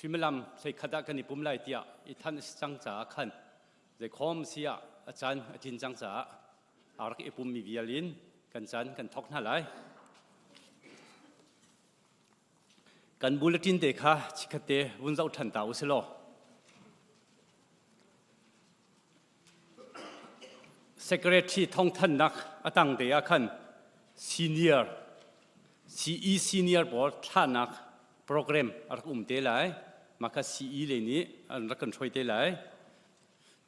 Suimilam 11 ah kan i pum lai tiah i thanh a si cang caah khan zeikhawm si ah a caan a tlin cang caah a rak i pummi vial in kan caan kan thawk hna lai. Kan bulletin te kha chikkhat te vun zoh ṭhan ta u si law. Secretary thawngthanhnak a tang te ah khan senior CE senior pawl thlahnak program a rak um te lai. Mah kha CE lei nih an rak kan hruai te lai.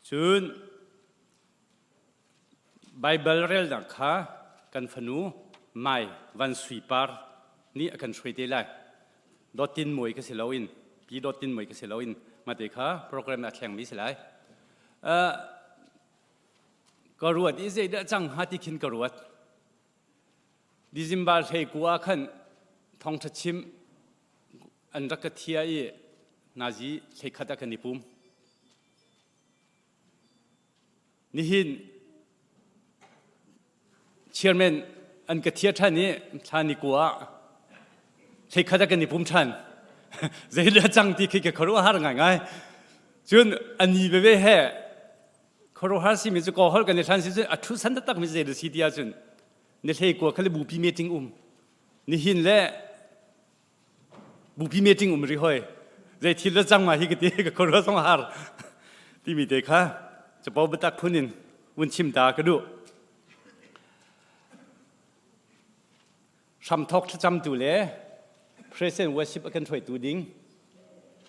Cun Baibal relnak kha kan fanu Mai Van Sui Par nih a kan hruai te lai. Dawt Tin Muai ka si loin, Pi Dawt Tin Muai ka si loin mate kha program a thlengmi si lai. Ka ruat i zeidah cang hnga ti khin ka ruat. December 19 ah khan thawngṭha chim an rak ka thia i nazi 11 ah kan i pum. Nihin chairman an ka thia ṭhan i thla ni kua ah 11 ah kan i pum ṭhan. Zeidah cang ti khi ka khuaruahhar ngaingai. Cun a ni veve he khuaruahhar simi cu kaw holh kan i hlan si cun a ṭhu san taktak mi zei si ti ahcun ni 19 kha le bupi meeting um. Nihin le bupi meeting um ri hoi. Zei thil le cang ma hi ka ti ka khuaruah zong har timi te kha capo biatak phun in vun chim ta ka duh. Hramthawk thlacamtu le praise and worship a kan hruaitu ding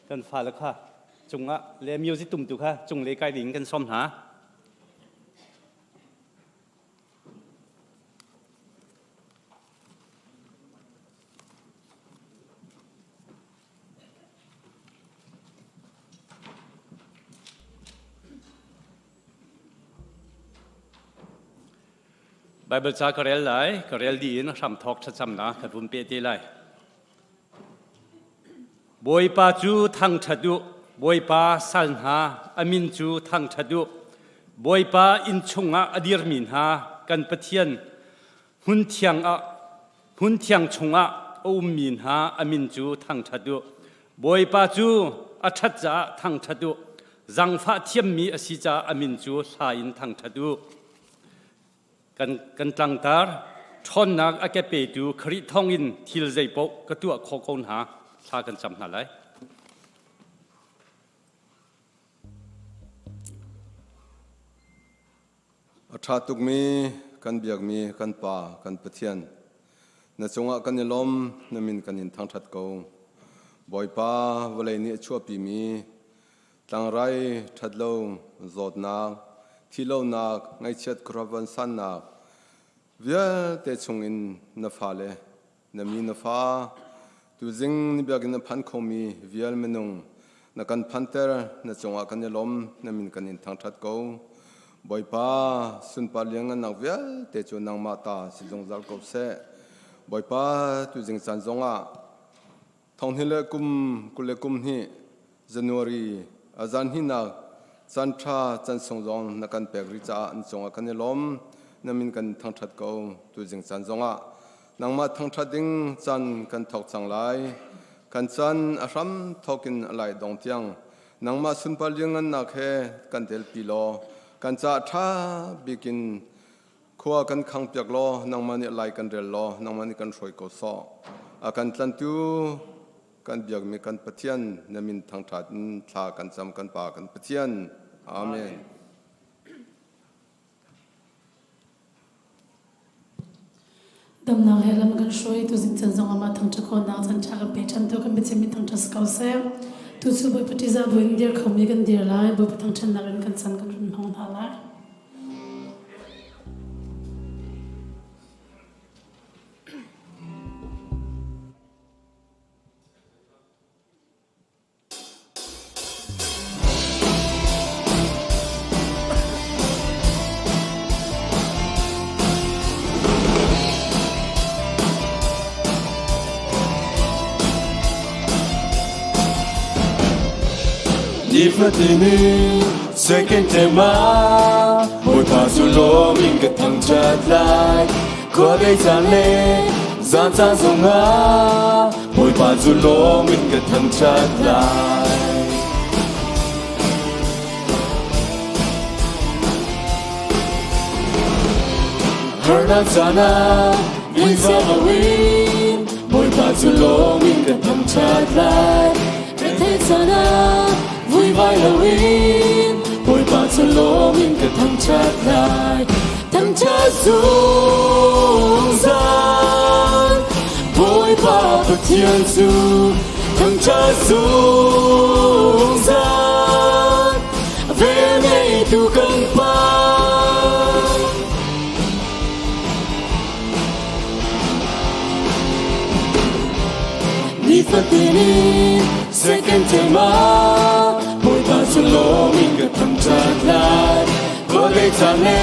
kan fale kha cungah le music tumtu kha cunglei kai ding kan sawm hna. Baibal ca ka rel lai, ka rel dih in hramthawk thlacamnak ka vun peh te lai. Bawipa cu thangṭhat u, Bawipa sal hna, a min cu thangṭhat u. Bawipa inn chungah a dirmi hna kan Pathian hmun thiang ah hmun thiang chungah a ummi hna a min cu thangṭhat u. Bawipa cu a ṭhat caah thangṭhat u. Zangfah thiammi a si caah a min cu hla in thangṭhat u. Kan tlangtar ṭhawnnak a ka petu Khrih thawngin thil zeipaoh ka tuah khawh ko hna. Thla kan cam hna lai. A ṭha tukmi kan biakmi kan Pa, kan Pathian, na cungah kan i lawm, na min kan in thangṭhat ko. Bawipa, vawlei nih a chuahpimi tlangrai ṭhatlo, zawtnak, thihlonak, ngaihchiat khuaruahvan sannak vialte chungin na fale Na mi na fa, tuzing na biakinn a phan khomi vial minung na kan phanter, na cungah kan i lawm, na min kan in thangṭhat ko. Bawipa, sunpar lianngannak vialte cu nangmah ta si zungzal ko seh. Bawipa, tuzing caan zongah thonghnih le kum 22 January a zan hnihnak caan ṭha caan sung zong na kan pek rih caah an cungah kan i lawm. Na min kan thangṭhat ko tuzing caan zongah. Nangmah thangṭhat ding caan kan thawk cang lai. Kan caan a hram thawkin a lai dong tiang nangmah sunpar lianngannak he kan telpi law kan caah ṭha bikin khua kan khang piak law nangmah nih lai kan rel law nangmah nih kan hruai ko sawh. A kan tlantu kan biakmi kan Pathian na min thangṭhat in thla kan cam kan Pa kan Pathian. Amen. Damnak he lam kan hruai tuzing chan zong amah thangṭhat khawhnak chan ṭha kan pe ṭhan tu kan biachim mi thangṭhat si ko seh. Tu cu Bawipa ṭihzah buin dir khomi kan dir lai. Bawipa thangṭhatnak in kan chan kan run hmang hna lai. Nifatin in second tema Bawipa cu lawm in ka thangṭhat lai Khuadei caan le zan caan zongah Bawipa cu lawm in ka thangṭhat lai. Harnak caan ah ngaihzah loin Bawipa cu lawm in ka thangṭhat lai. Retheih caan ah vuivai loin Bawipa cu lawm in ka thangṭhat lai. Thangṭhat zungzal Bawipa Pathian cu thangṭhat zungzal Velngeitu kan Pa. Nifatin in second tema Bawipa cu lawm in ka thangṭhat lai. Khuadei caan le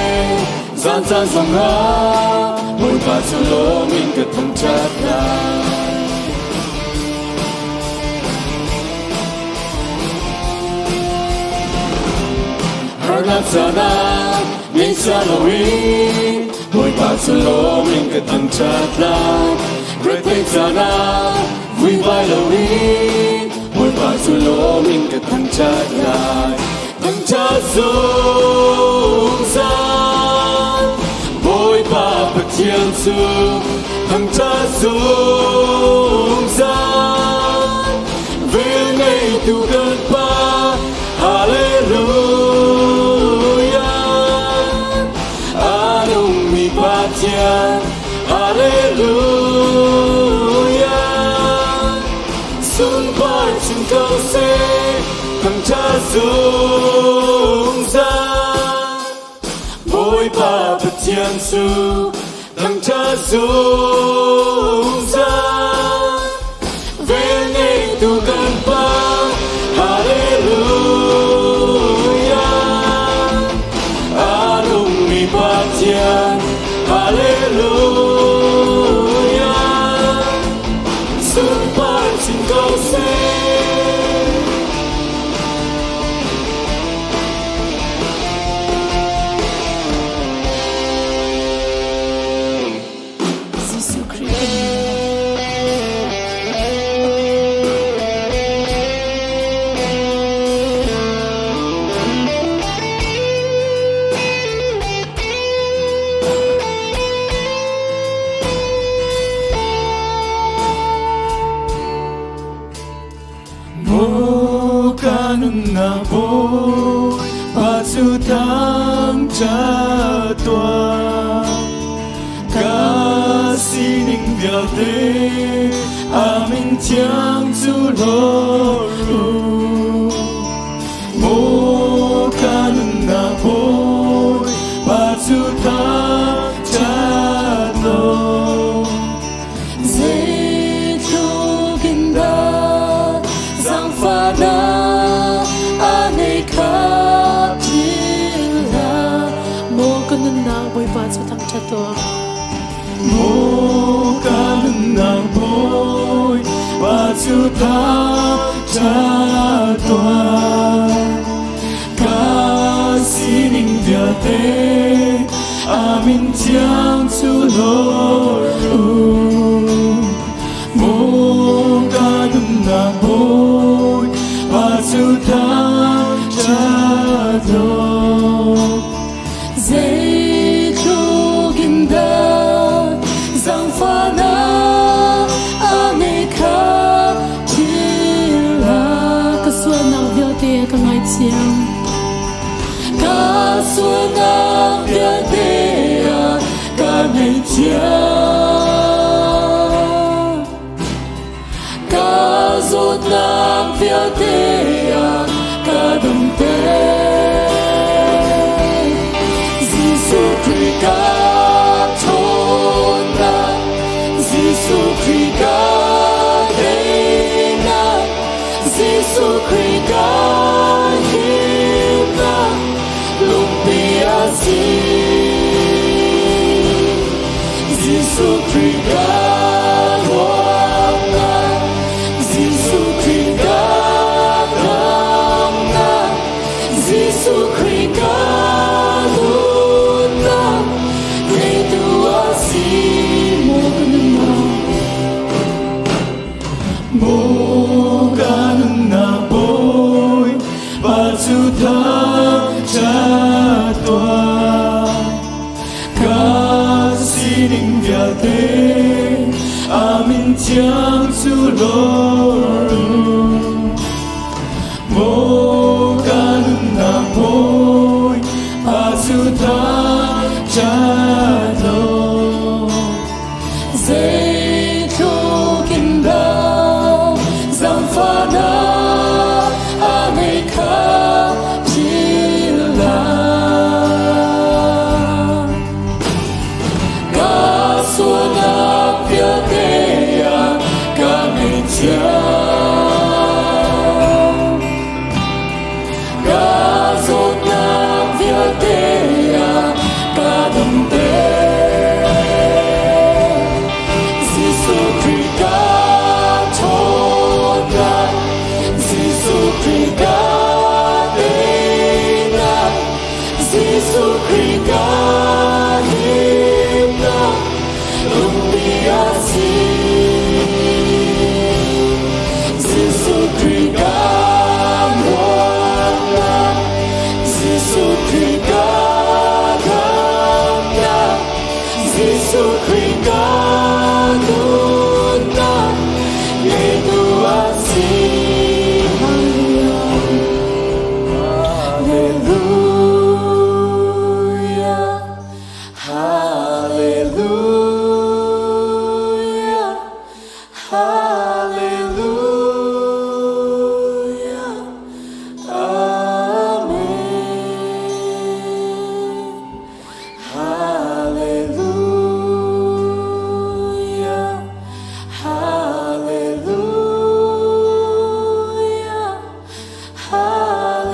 zan caan zongah Bawipa cu lawm in ka thangṭhat lai. Harnak caan ah ngaihchia loin Bawipa cu lawm in ka thangṭhat lai. Retheih caan ah vuivai loin Bawipa cu lawm in ka thangṭhat lai. Thangṭhat zungzal Bawipa Pathian cu thangṭhat zungzal Velngeitu kan Pa Hallelujah A nungmi Pathian Hallelujah Sunpar chin ko seh thangṭhat zungzal Bawipa Pathian cu thangṭhat zungzal Velngeitu kan Pa Hallelujah A nungmi Pathian Hallelujah Sunpar chin ko seh. Jesuh Khrih kan min Maw ka nunnak Bawipa cu thangṭhat tuah. Ka sining vialte a min thiang cu hlawr u. Maw ka nunnak Bawipa cu thangṭhat law. Zeitluk in dah zaangfahnak a nei kha philh Maw ka nunnak Bawipa cu thangṭhat tuah. Maw ka nunnak Bawipa cu thangṭhat tuah. Ka sining vialte a min thiang cu hlawr u. Maw ka nunnak Bawipa cu thangṭhat law. Zeitluk in dah zaangfahnak a ngeih kha philh Ka sualnak vialte ka ngaithiam. Ka sualnak vialte a ka ngaihthiam. Ka zawtnak vialte ah ka damter. Jesuh Khrih ka ṭhawnnak, Jesuh Khrih ka teinak, Jesuh Khrih ka himnak, lungpi a si. Jesuh Khrih ka huamnak, Jesuh Khrih ka ramnak, Jesuh Khrih ka nunnak, teitu a si maw ka nunnak. Maw ka nunnak Bawipa cu thangṭhat tuah. Ka kha philh hlah. Ka sualnak vialte ah ka ngaihthiam. Ka zawtnak vialte ah ka damter. Jesuh Khrih ka ṭhawnnak, Jesuh Khrih ka teinak, Jesuh Khrih ka himnak, lungpi a si. Jesuh Khrih ka ruahnak, Jesuh Khrih ka damnak, Jesuh Khrih ka nunnak, ngeitu a si. Hallelujah. Hallelujah. Hallelujah. Amen. Hallelujah. Hallelujah. Hallelujah.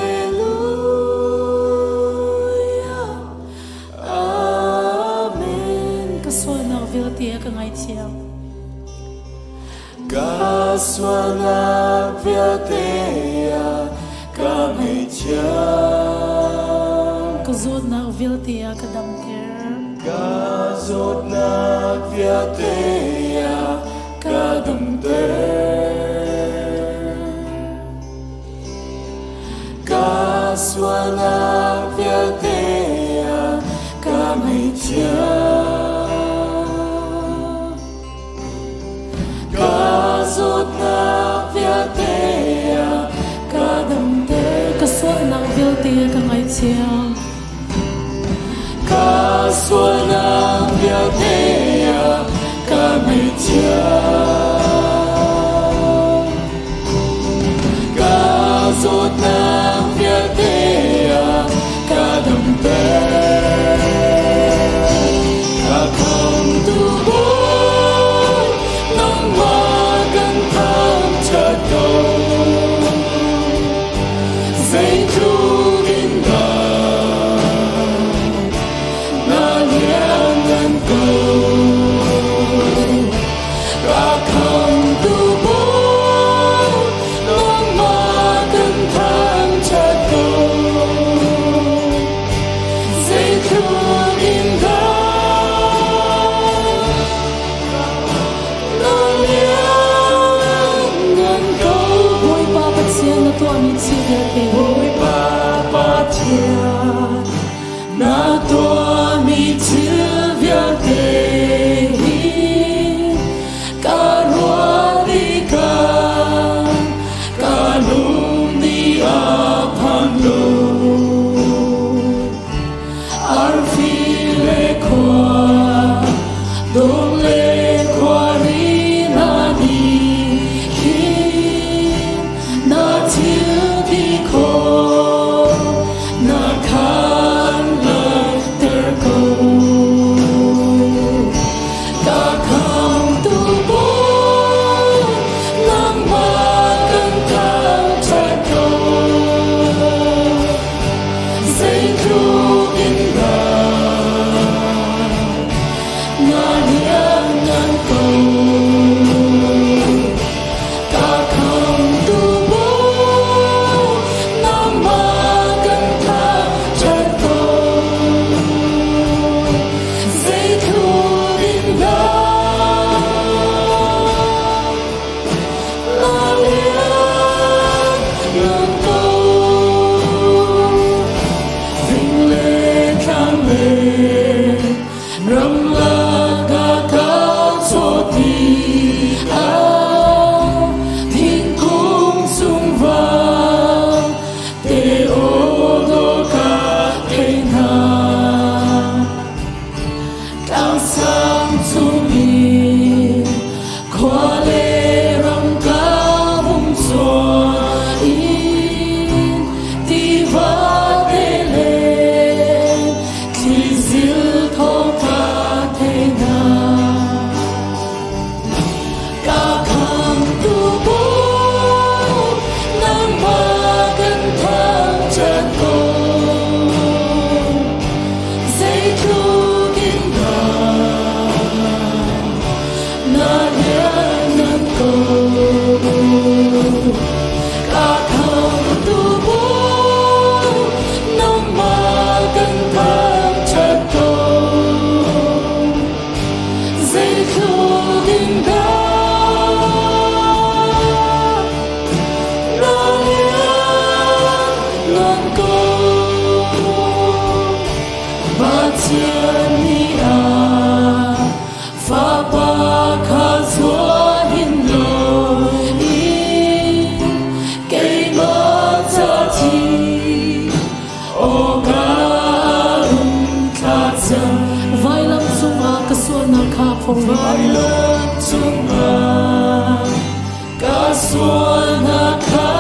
Amen. Ka sualnak vialte a ka ngaithiam. Ka sualnak vialte a ka ngaihthiam. Ka zawtnak vialte a ka damter. Ka zawtnak vialte a ka damter. Ka sualnak vialte a ka ngaihthiam. Ka zawtnak vialte a ka damter. Ka sualnak vialte a ka ngaithiam. Ka sualnak vialte a ka ngaihthiam. Ka zawtnak vialte a ka damter. Ka khamtu Bawi, nangmah kan thangṭhat ko. Zeitluk in dah na lianngan ko. Ka khamtu Bawi, nangmah kan thangṭhat ko. Zeitluk in dah na lianngan ko. Bawipa Pathian na tuahmi thil vialte. Bawipa Pathian na tuahmi thil vialte hi ka ruah tikah ka lung nih a phan lo. Arfi le khua dum le khuari hna nih khin na thil ti khawh. Pathian nih a Fapa kha zuah hin loin keimah ca thi awkah rung thlah cang. Vailam cungah ka sualnak kha phawng. Vailam cungah ka sualnak kha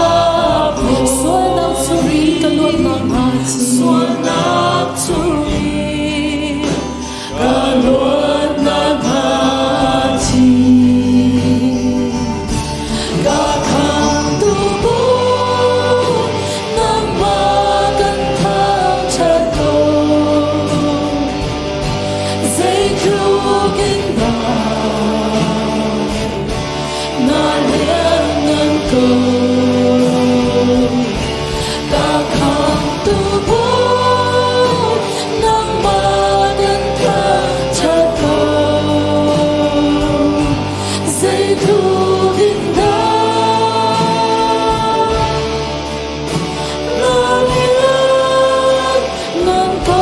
phawng. Sualnak chungin ka luatnak hnga thi. Sualnak chungin ka luatnak hnga thi. Ka khamtu nangmah kan thangṭhat ko. Zeitluk in dah na lianngan ko. Ka khamtu nangmah kan thangṭhat ko. Zeitluk in dah na lianngan ko.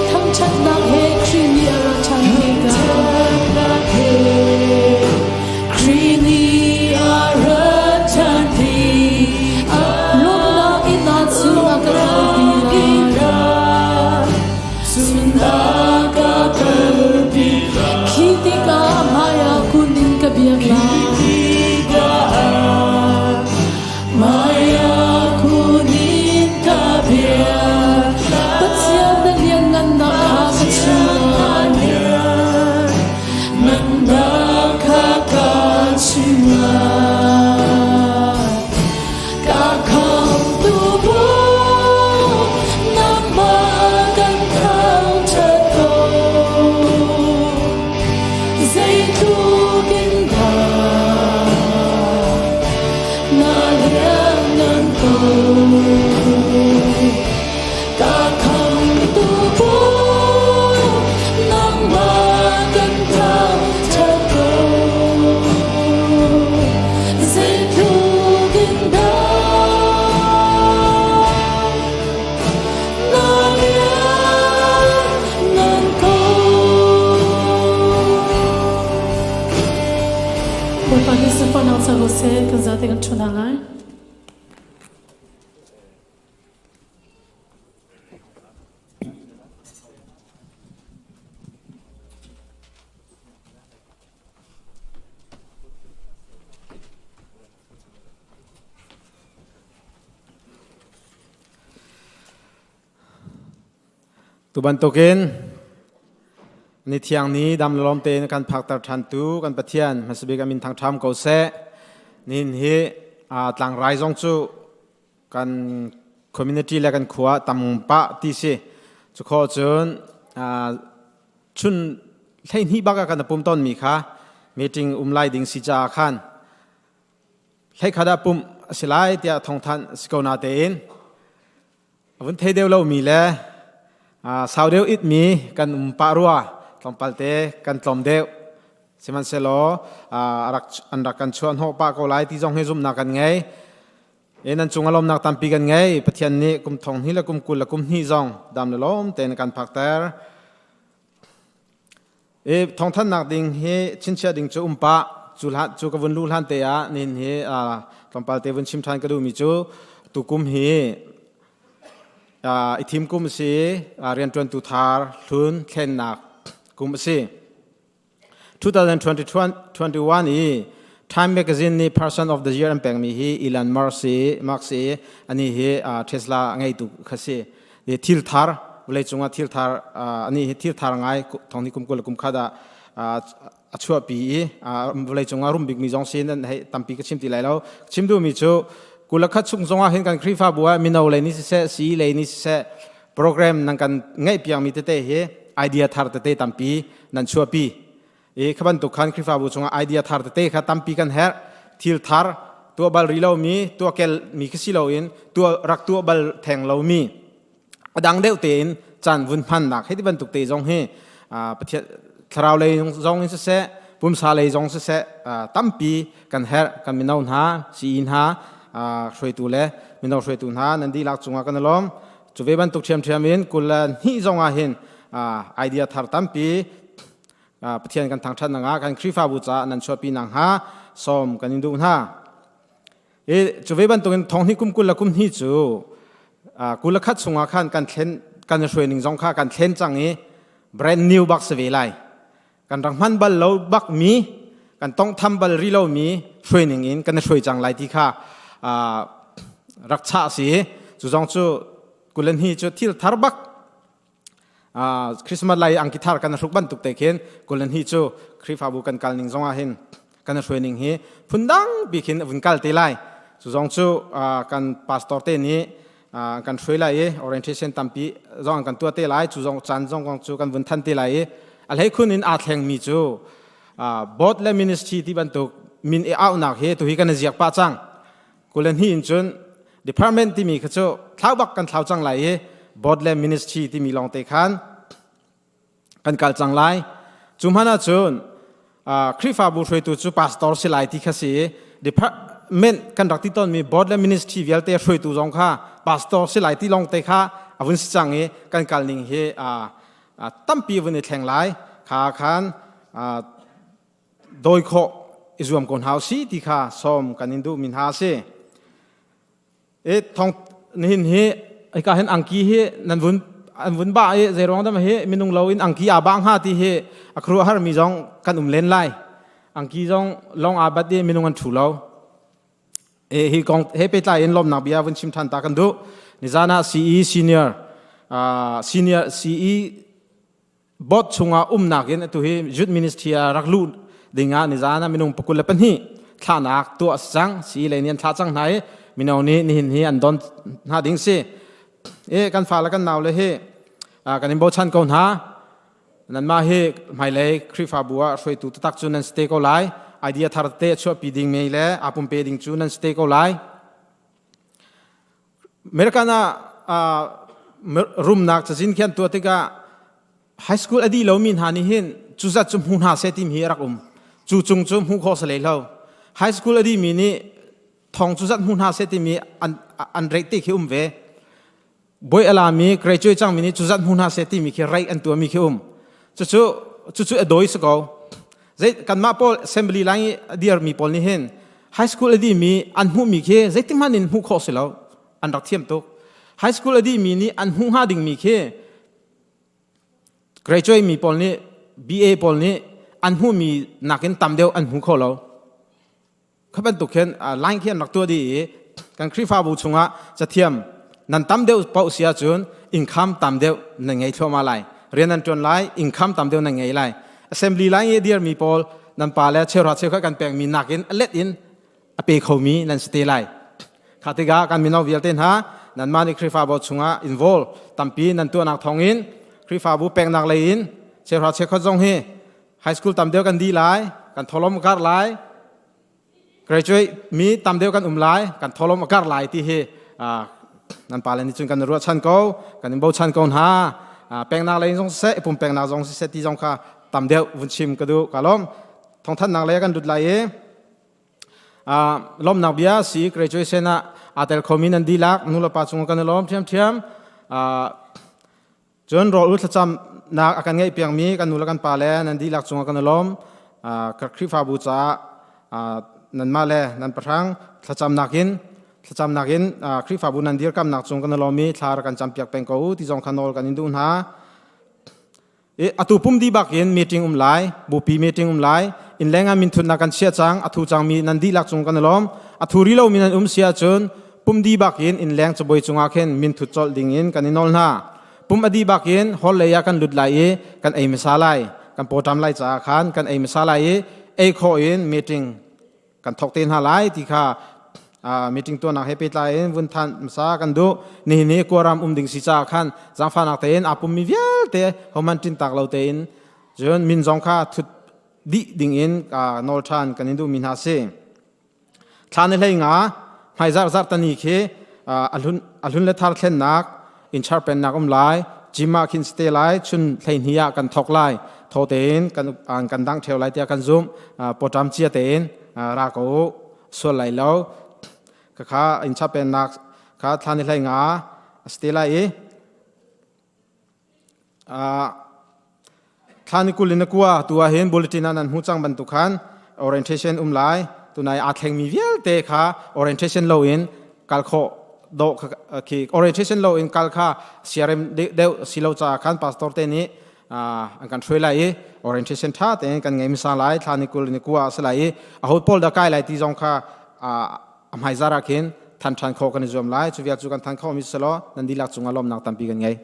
Thangṭhatnak he Khrih nih a ra ṭhan tikah. Thangṭhatnak he Khrih nih a ra ṭhan tikah. Lawmhnak in aa cu a ka kalpi lai. Cun a ka kalpi lai. Khi tikah hmaiah kun in ka biak lai. Tikah hmaiah kun in ka biak lai. Pathian na lianngannak kha ka chim lai. Ngannak kha ka chim lai. Ka khamtu nangmah kan thangṭhat ko. Zeitluk in dah na lianngan ko. Ka khamtu nangmah kan thangṭhat ko. Zeitluk in dah na lianngan ko. Bawipa nih sunparnak co ko seh, kan zate kan ṭhu hna lai. Tu bantukin ni thiang ni dam lawm tein kan phakter ṭhan tu kan Pathian hmasabik amin thangṭham ko seh. Nihin hi tlangrai zong cu kan community le kan khua tam pah ti si. Cu khawh cun chun 12 bak ah kan pum tawn mi kha meeting um lai ding si caah khan 11 ah pumh a si lai tiah thawngthanh si ko na tein a vun thei deuh lomi le sau deuh itmi kan um pah rua tlawmpal te kan tlawm deuh sihmanhsehlaw an rak kan chuah hnawh pah ko lai ti zong hi zumhnak kan ngei. E nan cung a lawmnak tampi kan ngei. Pathian nih kum thong hnih le kum 20 le kum hnih zong dam le lawm tein kan phakter. E thawngthanhnak ding hi chinchiah ding cu um pah cu hlan cu ka vun lu hlan te ah nihin hi tlawmpal te vun chim than ka duhmi cu tukum hi i thim kum a si rianṭuantu thar hlun thlennak kum a si. 2021 i Time Magazine nih Person of the Year an pekmi hi Elon Musk i ani hi Tesla ngeitu kha si. Thil thar vawleicung ah thil thar ani hi thil thar ngai thong ni kum 20 kum khat ah a chuahpi i vawleicung ah rum bikmi zong sin an hei tampi ka chim ti lai lo. Chim duhmi cu 21 chung zong ah hin kan Khrihfabu ah mino lei nih siseh, sii lei nih siseh program nan kan ngeih piakmi tete hi idea thar tete tampi nan chuahpi. I kha bantuk khan Khrihfabu chungah idea thar tete kha tampi kan herh. Thil thar tuah bal rih lomi, tuah kel mi khi si loin tuah rak tuah bal theng lomi a dang deuh tein caan vun hmannak hei ti bantuk te zong hi Pathian thlarau lei zong in siseh, pumsa lei zong siseh tampi kan herh. Kan mino hna, sii hna, hruaitu le mino hruaitu hna nan dihlak cungah kan i lawm. Cu ve bantuk ṭhiamṭhiam in 22 zong ah hin Idea thar tampi Pathian kan thangṭhat nak ah kan Khrihfabu caah nan chuahpi nakhnga sawm kan in duh hna. I cu ve bantukin thonghnih kum 20 le kum hnih cu 21 chungah khan kan thlen kan hruai ning zong kha kan thlen cang i brand new bak si ve lai. Kan rak hman bal lo bak mi kan tongtham bal ri lo mi hruai ning in kan hruai cang lai ti kha rak chah si. Cu zong cu 22 cu thil thar bak Christmas lai angki thar kan hruk bantuk te khin 22 cu Khrihfabu kan kal ning zong ah hin kan hruai ning hi phundang bi khin vun kal te lai. Cu zong cu kan pastor te nih kan hruai lai i orientation tampi zong kan tuah te lai. Cu zong caan zong kong cu kan vun than te lai i a hlei khun in aa thleng mi cu board le ministry ti bantuk min i auhnak hi tu hi kan i ziak pah cang. 22 in cun department timi kha cu thlau bak kan thlau cang lai i board le ministry timi lawng te khan kan kal cang lai. Cu hmanh ahcun Khrihfabu hruaitu cu pastor si lai ti kha si i department kan rak ti tawnmi board le ministry vialte hruaitu zong kha pastor si lai ti lawng te kha a vun si cang i kan kal ning hi tampi vun i thleng lai. Kha khan dawi khawh i zuam ko hna usih ti kha sawm kan in duhmi hna a si. E thong nihin hi hika hin angki hi nan vun an vun ba i zeiruang dah hi minung lo in angki aa ba hnga ti hi a khuaruahhar mi zong kan um len lai. Angki zong long aa bat i minung an thu lo. E hi kong he pehtlai in lawmnak bia vun chim than ta kan duh. Nizan ah CE senior senior CE board chungah umnak in atu hi youth ministry ah rak luh dingah nizan ah minung 22 thlahnak tuah a si cang. Si lei nih an thlah cang hna i mino nih nihin hi an don hna ding si. E kan fa le kan nau le hi kan in bochan ko hna. Nanmah hi hmailei Khrihfabu ah hruaitu taktak cu nan si te ko lai. Idea thar te a chuahpi ding mi le aa pumpe ding cu nan si te ko lai. American ah rumnak cazin khi an tuah tikah high school a dih lomi hna nih hin cu zat cu hmu hna seh timi hi a rak um. Cu cung cu hmu khawh si lei lo. High school a dihmi nih thong cu zat hmu hna seh timi an an rate te khi um ve. Boi a lami graduate cangmi nih cu zat hmu hna seh timi khi rate an tuahmi khi um. Cucu cucu a doi si ko. Zei kanmah pawl assembly line i a dirmi pawl nih hin high school a dihmi an hmuhmi khi zeitihmanh in hmuh khawh si lo. An rak thiam tuk. High school a dihmi nih an hmuh hnga dingmi khi graduate mi pawl nih BA pawl nih an hmuhmi nakin tam deuh an hmu kho lo. Kha bantuk khin line khi an rak tuah dih i kan Khrihfabu chungah cathiam nan tam deuh paoh si ahcun income tam deuh nan ngei thluahmah lai. Rian nan ṭuan lai, income tam deuh nan ngei lai. Assembly line i dirmi pawl nan pa le cheuhra cheukhat kan pekmi nakin a let in a pe khomi nan si te lai. Kha tikah kan mino vialte hna nanmah nih Khrihfabu chungah involve tampi nan tuahnak thawngin Khrihfabu peknak lei in cheuhra cheukhat zong hi high school tam deuh kan dih lai, kan tholom a karh lai, graduate mi tam deuh kan um lai, kan tholom a karh lai ti hi nan pale nih cun kan ruahchan ko, kan in bochan ko hna. Pengnak lei zong siseh, pum pengnak zong siseh ti zong kha tam deuh vun chim ka duh. Ka lawm. Thawngthanhnak lei kan lut lai i lawmnak bia si graduation ah aa tel khomi nan dihlak nulepa cung kan i lawm ṭhiamṭhiam. Cun rawl ul thlacamnak a kan ngeihpiakmi kan nu le kan pa le nan dihlak cungah kan i lawm. Khrihfabu caah nanmah le nan pahrang thlacamnak in thlacamnak in Khrihfabu nan dirkamnak cung kan i lawm i thla rak kan campiak peng ko u ti zong kha nawl kan in duh hna. Atu pum dih bak in meeting um lai, bupi meeting um lai, innleng ah minthutnak kan chiah cang, a thu cangmi nan dihlak cung kan i lawm. A thu ri lomi nan um si ahcun pum dih bak in innleng cabuai cungah khin minthut colh ding in kan i nawl hna. Pum a dih bak in hall lei ah kan lut lai i kan ei hmasa lai. Kan pawṭam lai caah khan kan ei hmasa lai i ei khawh in meeting kan thawk te hna lai ti kha meeting tuahnak he pehtlai in vun than hmasa kan duh. Nihin hi Kawlram um ding si caah khan zaangfahnak tein aa pummi vialte hohmanh ṭintak lo tein cun min zong kha thut dih ding in nawl ṭhan kan in duhmi hna si. Thla ni 15 hmaizarh zarhtani khi a hlun le thar thlennak in charpennak um lai. Gym ah khin si te lai. Chun 12 ah kan thawk lai. Tho tein kan kan dang ṭheo lai tiah kan zumh. Pawṭam cia tein ra ko u. Sual lai lo. Khakha in charpennak kha thla ni 15 a si te lai i. Thla ni 20 in na kua tu ah hin bulletin ah nan hmu cang bantuk khan orientation um lai. Tunai aa thlengmi vialte kha orientation lo in kal khawh dawh khi orientation lo in kal kha siarem deuh si lo caah khan pastor te nih an kan hruai lai i orientation tha tein kan ngei hmasa lai thla ni 20 ni kua a si lai i a ho pawl dah kai lai ti zong kha a hmaizar ah khin than ṭhan khawh kan i zuam lai cu vial cu kan than kho mi selaw nan dihlak cungah lawmnak tampi kan ngei.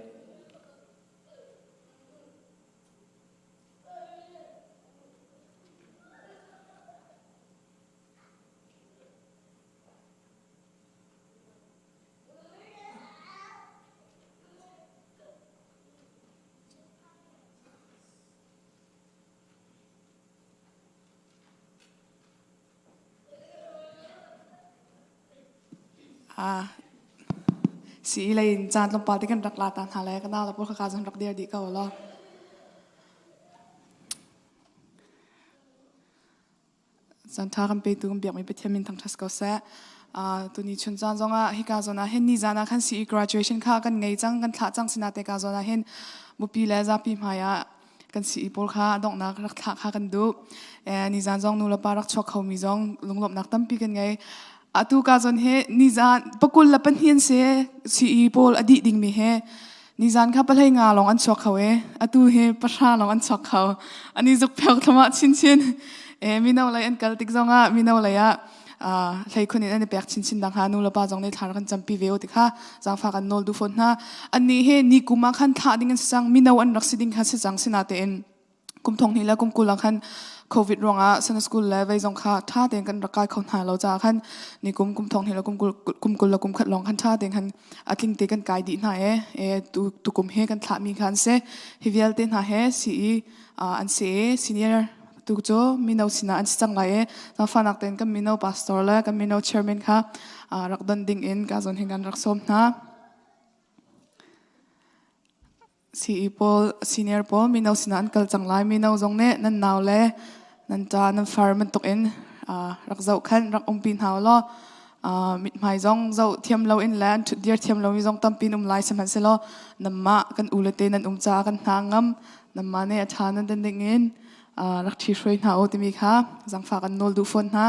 Sii lei in caan tlawmpal te kan rak la ta hna le ka nau le pawl kha ka zong rak dir dih ko law. Caan ṭha kan petu kan biakmi Pathian min thangṭhat ko seh. Uh, tuni chun caan zongah hika zawn ah hin ni zan ah khan CE graduation kha kan ngei cang kan thlah cang sinate ka zawn ah hin bupi le zapi hmai ah kan CE pawl kha donghnak rak thlah kha kan duh. Eh, ni zan zong nu le pa rak chuak khomi zong lunglawmhnak tampi kan ngei. Atu ka zawn hi ni zan pakul le pahnih se CE pawl a dih dingmi he Nizan kha pahlei nga lawng an chuak kho e. Atu hi pahra lawng an chuak kho. Ani zuk phek thlama chinchin. E mino lei an kal tik zongah mino lei ah hlei khun in an i pek chinchin dang ha nu le pa zong nih thla kan campi ve ti kha zaangfa kan nawl du fawn hna. Annih hi ni kum ah khan thlah ding an si cang mino an rak si ding kha si cang sinatein kum thong hnih le kum 20 ah khan COVID ruangah Sunday school le vei zong kha ṭha tein kan rak kai kho hna lo caah khan ni kum kum thong hnih le kum 20 kum 20 le kum khat lawng khan ṭha tein khan a tling te kan kai dih hna e e tu tukum he kan thlah mi kha an si hi vialte hna he CE an si e senior tu cu mino sinah an si cang lai e zaangfahnak tein kan mino pastor le kan mino chairman kha rak don ding in ka zawn hin kan rak sawm hna. CE pawl, senior pawl mino sinah an kal cang lai. Mino zong nih nan nau le nan ṭa, nan far bantukin rak zohkhenh, rak umpi hna u law mithmai zong zoh thiam loin le an ṭhutdir thiam lomi zong tampi in um lai sihmanhsehlaw nanmah kan u le te nan um caah kan hna ngam. Nanmah nih a ṭha nan ding in rak ṭhi hruai hna u timi kha zaangfah kan nawl duh fawn hna.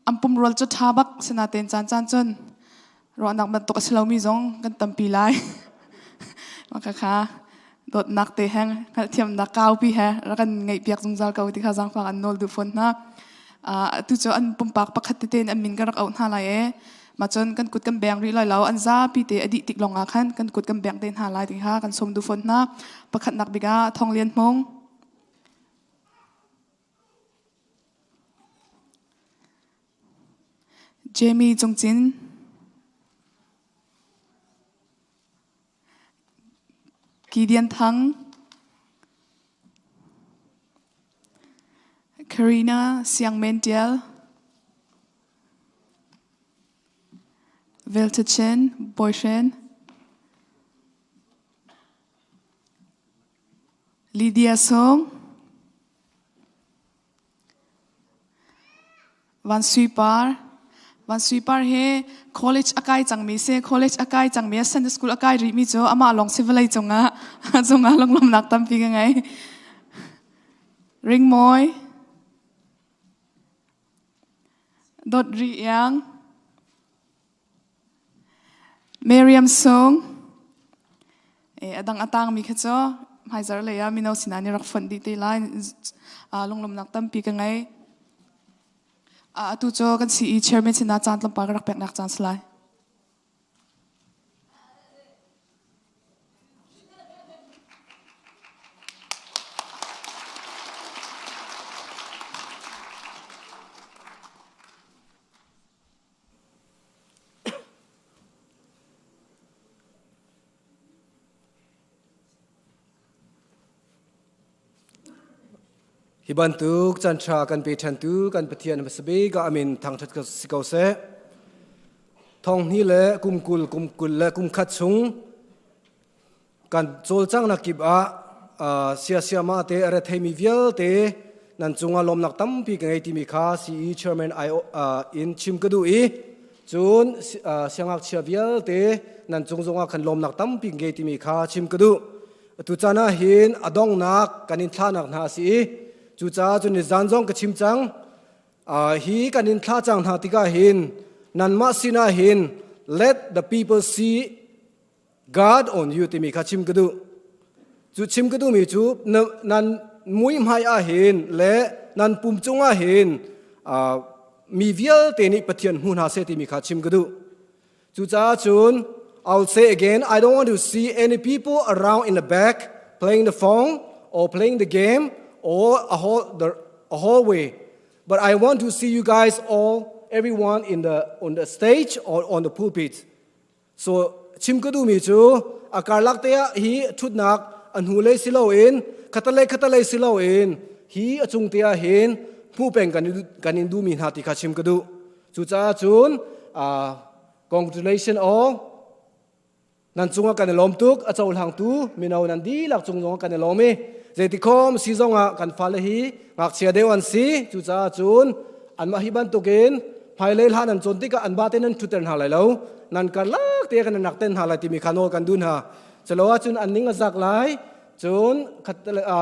An pumrual cu ṭha bak sinatein caancaan cun ruahnak bantuk a si lomi zong kan tampi lai. Mah khakha dawtnak te he hngalhthiamnak kaupi he rak kan ngeihpiak zungzal ko ti kha zaangfak an nawl duh fawn hna. Atu cu an pumpak pakhat tete in an min kan rak auh hna lai e. Mah cun kan kut kan beng rih lai lo an zapi te a dih tik lawng ah khan kan kut kan beng te hna lai ti kha kan sawm duh fawn hna. Pakhatnak bik ah Thawng Lian Hmung. Jamie Cungcin Gideon Thang Karina Siang Men Tial Vilta Chin Boyfriend Lydia Sung Van Sui Par Van Sui Par hi college a kai cangmi si. College a kai cangmi a Sunday school a kai rihmi cu amah lawng si vawlei cungah cungah lunglawmhnak tampi ka ngei. Ringmawi Dawt Ri Iang Miriam Sung a dang a tangmi kha cu hmaizarh lei ah mino sinah nih rak fonh dih te lai. Lunglawmhnak tampi ka ngei. Atu cu kan CE chairman sinah caan tlawmpal ka rak peknak caan si lai. Hi bantuk caan ṭha kan pe ṭhantu kan Pathian hmasa bik ah a min thangṭhat si ko seh. Thong hnih le kum 20 kum 20 le kum khat chung kan cawlcanghnak kip ah siasiama te a retheimi vialte nan cungah lawmnak tampi ka ngei timi kha CE chairman in chim ka duh i cun siangngakchia vialte nan cung zongah khan lawmnak tampi ka ngei timi kha chim ka duh. Atu caan ah hin a donghnak kan in thlahnak hna a si i cucaah cun nizan zong ka chim cang. Hi kan in thlah cang hna tikah hin nanmah sinah hin let the people see God on you timi kha chim ka duh. Cu chim ka duhmi cu nan muihmai ah hin le nan pum cungah hin mi vialte nih Pathian hmu hna seh timi kha chim ka duh. Cucaah cun I'll say again, I don't want to see any people around in the back playing the phone or playing the game or a, hall, the, a hallway. But I want to see you guys all, everyone in the, on the stage or on the pulpit. So chim ka duhmi cu a karlak te ah hi ṭhutnak a hnulei si loin khatalei khatalei si loin hi a cung te ah hin hmuh peng kan, kan in duhmi hna ti kha chim ka duh. Cucaah cun uh, congratulation all nan cungah kan i lawm tuk a cohlangtu mino nan dihlak cung zongah kan i lawm i zeitikhom si zongah kan fale hi ngakchia deuh an si cucaah cun anmah hi bantukin hmailei hla nan cawn tikah an ba te nan ṭhutter hna lai lo nan karlak te kan nak ten hna lai timi kha nawl kan duh hna celo ahcun an ning a zak lai cun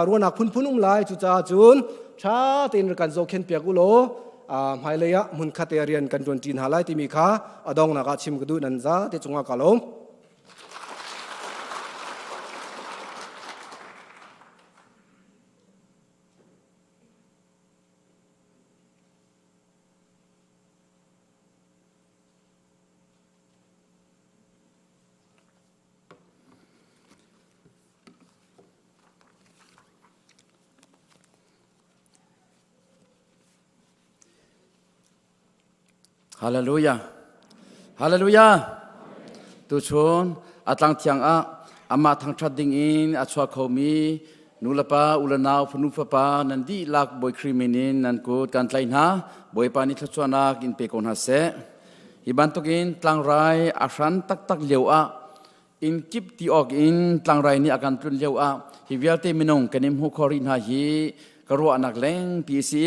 ruahnak phunphun um lai cucaah cun ṭha tein kan zohkhen piak u law hmailei ah hmunkhat te rian kan ṭuanṭi hna lai timi kha a donghnak ah chim ka duh nan za te cungah ka lawm. Hallelujah. Hallelujah. Tuchun atlang thiang ah amah thangthat ding in a chuak khomi nulepa ulenau fanu fapa nan dihlak Bawi Khrih min in nan kut kan tlaih hna. Bawipa nih thluachuahnak in pe ko hna seh. Hi bantukin tlangrai a hran taktak lio ah inn kip ti awk in tlangrai nih a kan tlun lio ah hi vialte minung kan in hmuh khawh rih hna hi ka ruahnak lengpi a si.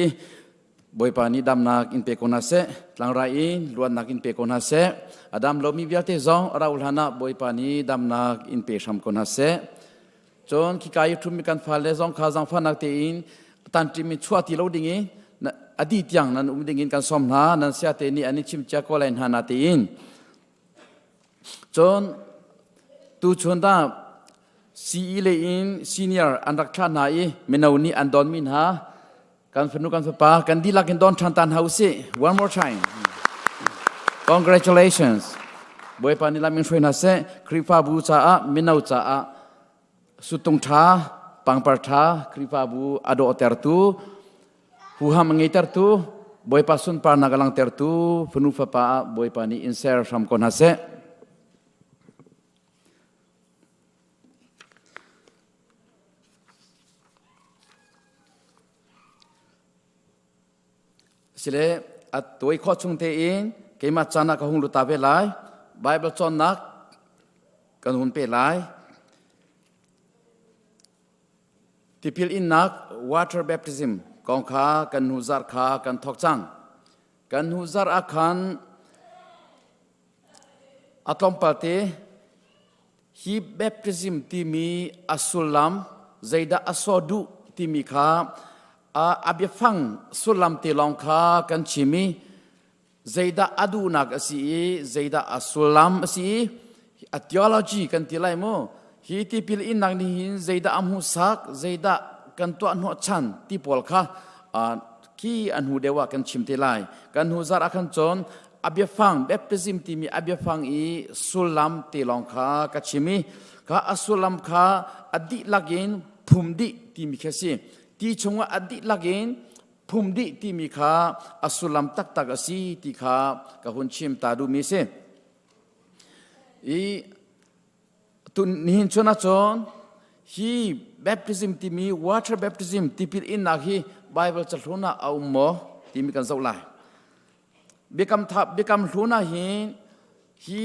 Bawipa nih damnak in pe ko hna seh, tlangrai in luatnak in pe ko hna seh. A dam lomi vialte zong a rauh hlan ah Bawipa nih damnak in pe hram ko hna seh. Cun khika i ṭhummi kan fale zong kha zaangfahnak tein tanṭim in chuah ti lo ding i a dih tiang nan um ding in kan sawm hna nan siate nih an i chim cia ko lai hna na tiin. Cun tuchun dah CE lei in senior an rak thlah hna i mino nih an donmi hna Kan fanu kan fapa kan dihlak in don ṭhan ta hna usih. One more time. Congratulations. Bawipa nih lam in hruai hna seh. Khrihfabu caah mino caah suttung ṭha, pangpar ṭha, Khrihfabu a dawhtertu, huham a ngeitertu, Bawipa sunparnak a langhtertu fanu fapa ah Bawipa nih in ser hram ko hna seh. Sile a tuai khawh chung tein keimah caan ah ka hung luta ve lai. Bible cawnnak kan hun pe lai. Tipil innak water baptism kong kha kan hnu zarh kha kan thawk cang. Kan hnu zarh ah khan a tlawmpal te Hi baptism timi a sullam zeidah a sawh duh timi kha a biafang sullam te lawng kha kan chim i zeidah a duhnak a si i zeidah a sullam a si i a theology kan ti lai mu hi tipil innak nih hin zeidah a hmuhsak zeidah kan tuah hnawhchan ti pawl kha khi a hnu deuh ah kan chim te lai kan hnu zarh ah khan cun a biafang baptism timi a biafang i sullam te lawng kha ka chim i kha a sullam kha a dihlak in phum dih timi khi a si ti chungah a dihlak in phum dih timi kha a sullam taktak a si ti kha ka hun chim ta duhmi a si i tun nihin chun ahcun hi baptism timi water baptism tipil innak hi Bible cahlun ah a um maw timi kan zoh lai Biakam tha biakam hlun ah hin hi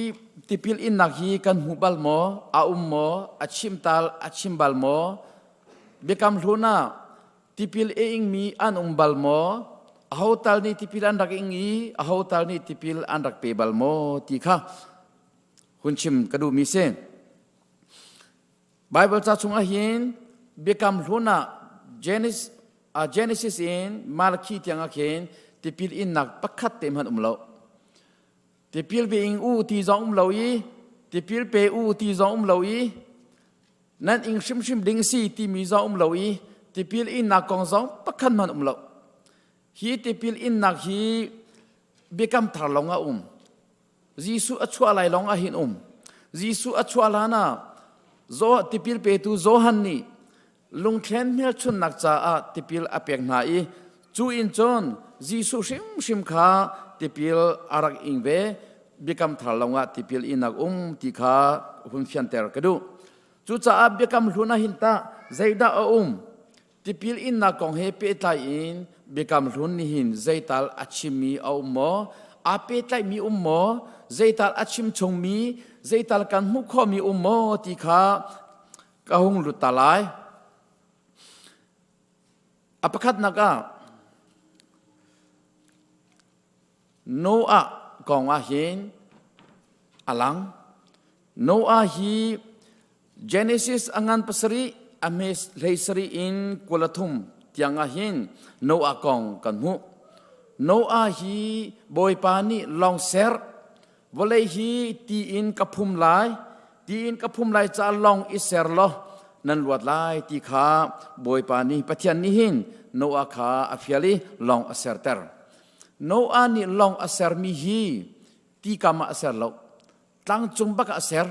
tipil innak hi kan hmu bal maw? A um maw? A chim tal a chim bal maw? Biakam hlun ah tipil a ingmi an um bal maw? Aho tal nih tipil an rak ing i aho tal nih tipil an rak pe bal maw ti kha hun chim ka duhmi si. Bible ca chungah hin Biakam Hlun ah Genesis, uh, Genesis in Malakhi tiang ah khin tipil innak pakhat te hmanh um lo. Tipil pe ing u ti zong um lo i tipil pe u ti zong um lo i nan ing hrimhrim ding si timi zong um lo i tipil innak kong zong pakhat hmanh um lo. Hi tipil innak hi biakam thar lawng ah um. Jesuh a chuah lai lawng ah hin um. Jesuh a chuah hlan ah Zo tipil petu Johan nih lungthlen hmelchunnak caah tipil a pek hna i cu in cun Jesuh hrimhrim kha tipil a rak ing ve biakam thar lawngah tipil innak um ti kha hun fianter ka duh. Cucaah biakam hlun ah hin tah zeidah a um? Tipil innak kong he pehtlai in Biakam Hlun nih hin zeital a chimmi a um maw? Aa pehtlaihmi um maw? Zeital a chim chungmi, zeital kan hmuh khawhmi um maw ti kha ka hung lut ta lai. A pakhatnak ah Noah kong ah hin a lang. Noah hi Genesis a ngan pasarih a hme hlei sarih in kulathum tiang ah hin Noah kong kan hmuh. Noah hi Bawipa nih lawng ser vawlei hi ti in ka phum lai ti in ka phum lai ca lawng i ser law nan luat lai ti kha Bawipa nih Pathian nih hin Noah kha a fial i lawng a serter. Noah nih lawng a sermi hi ti kam ah a ser lo. Tlangcung bak ah a ser.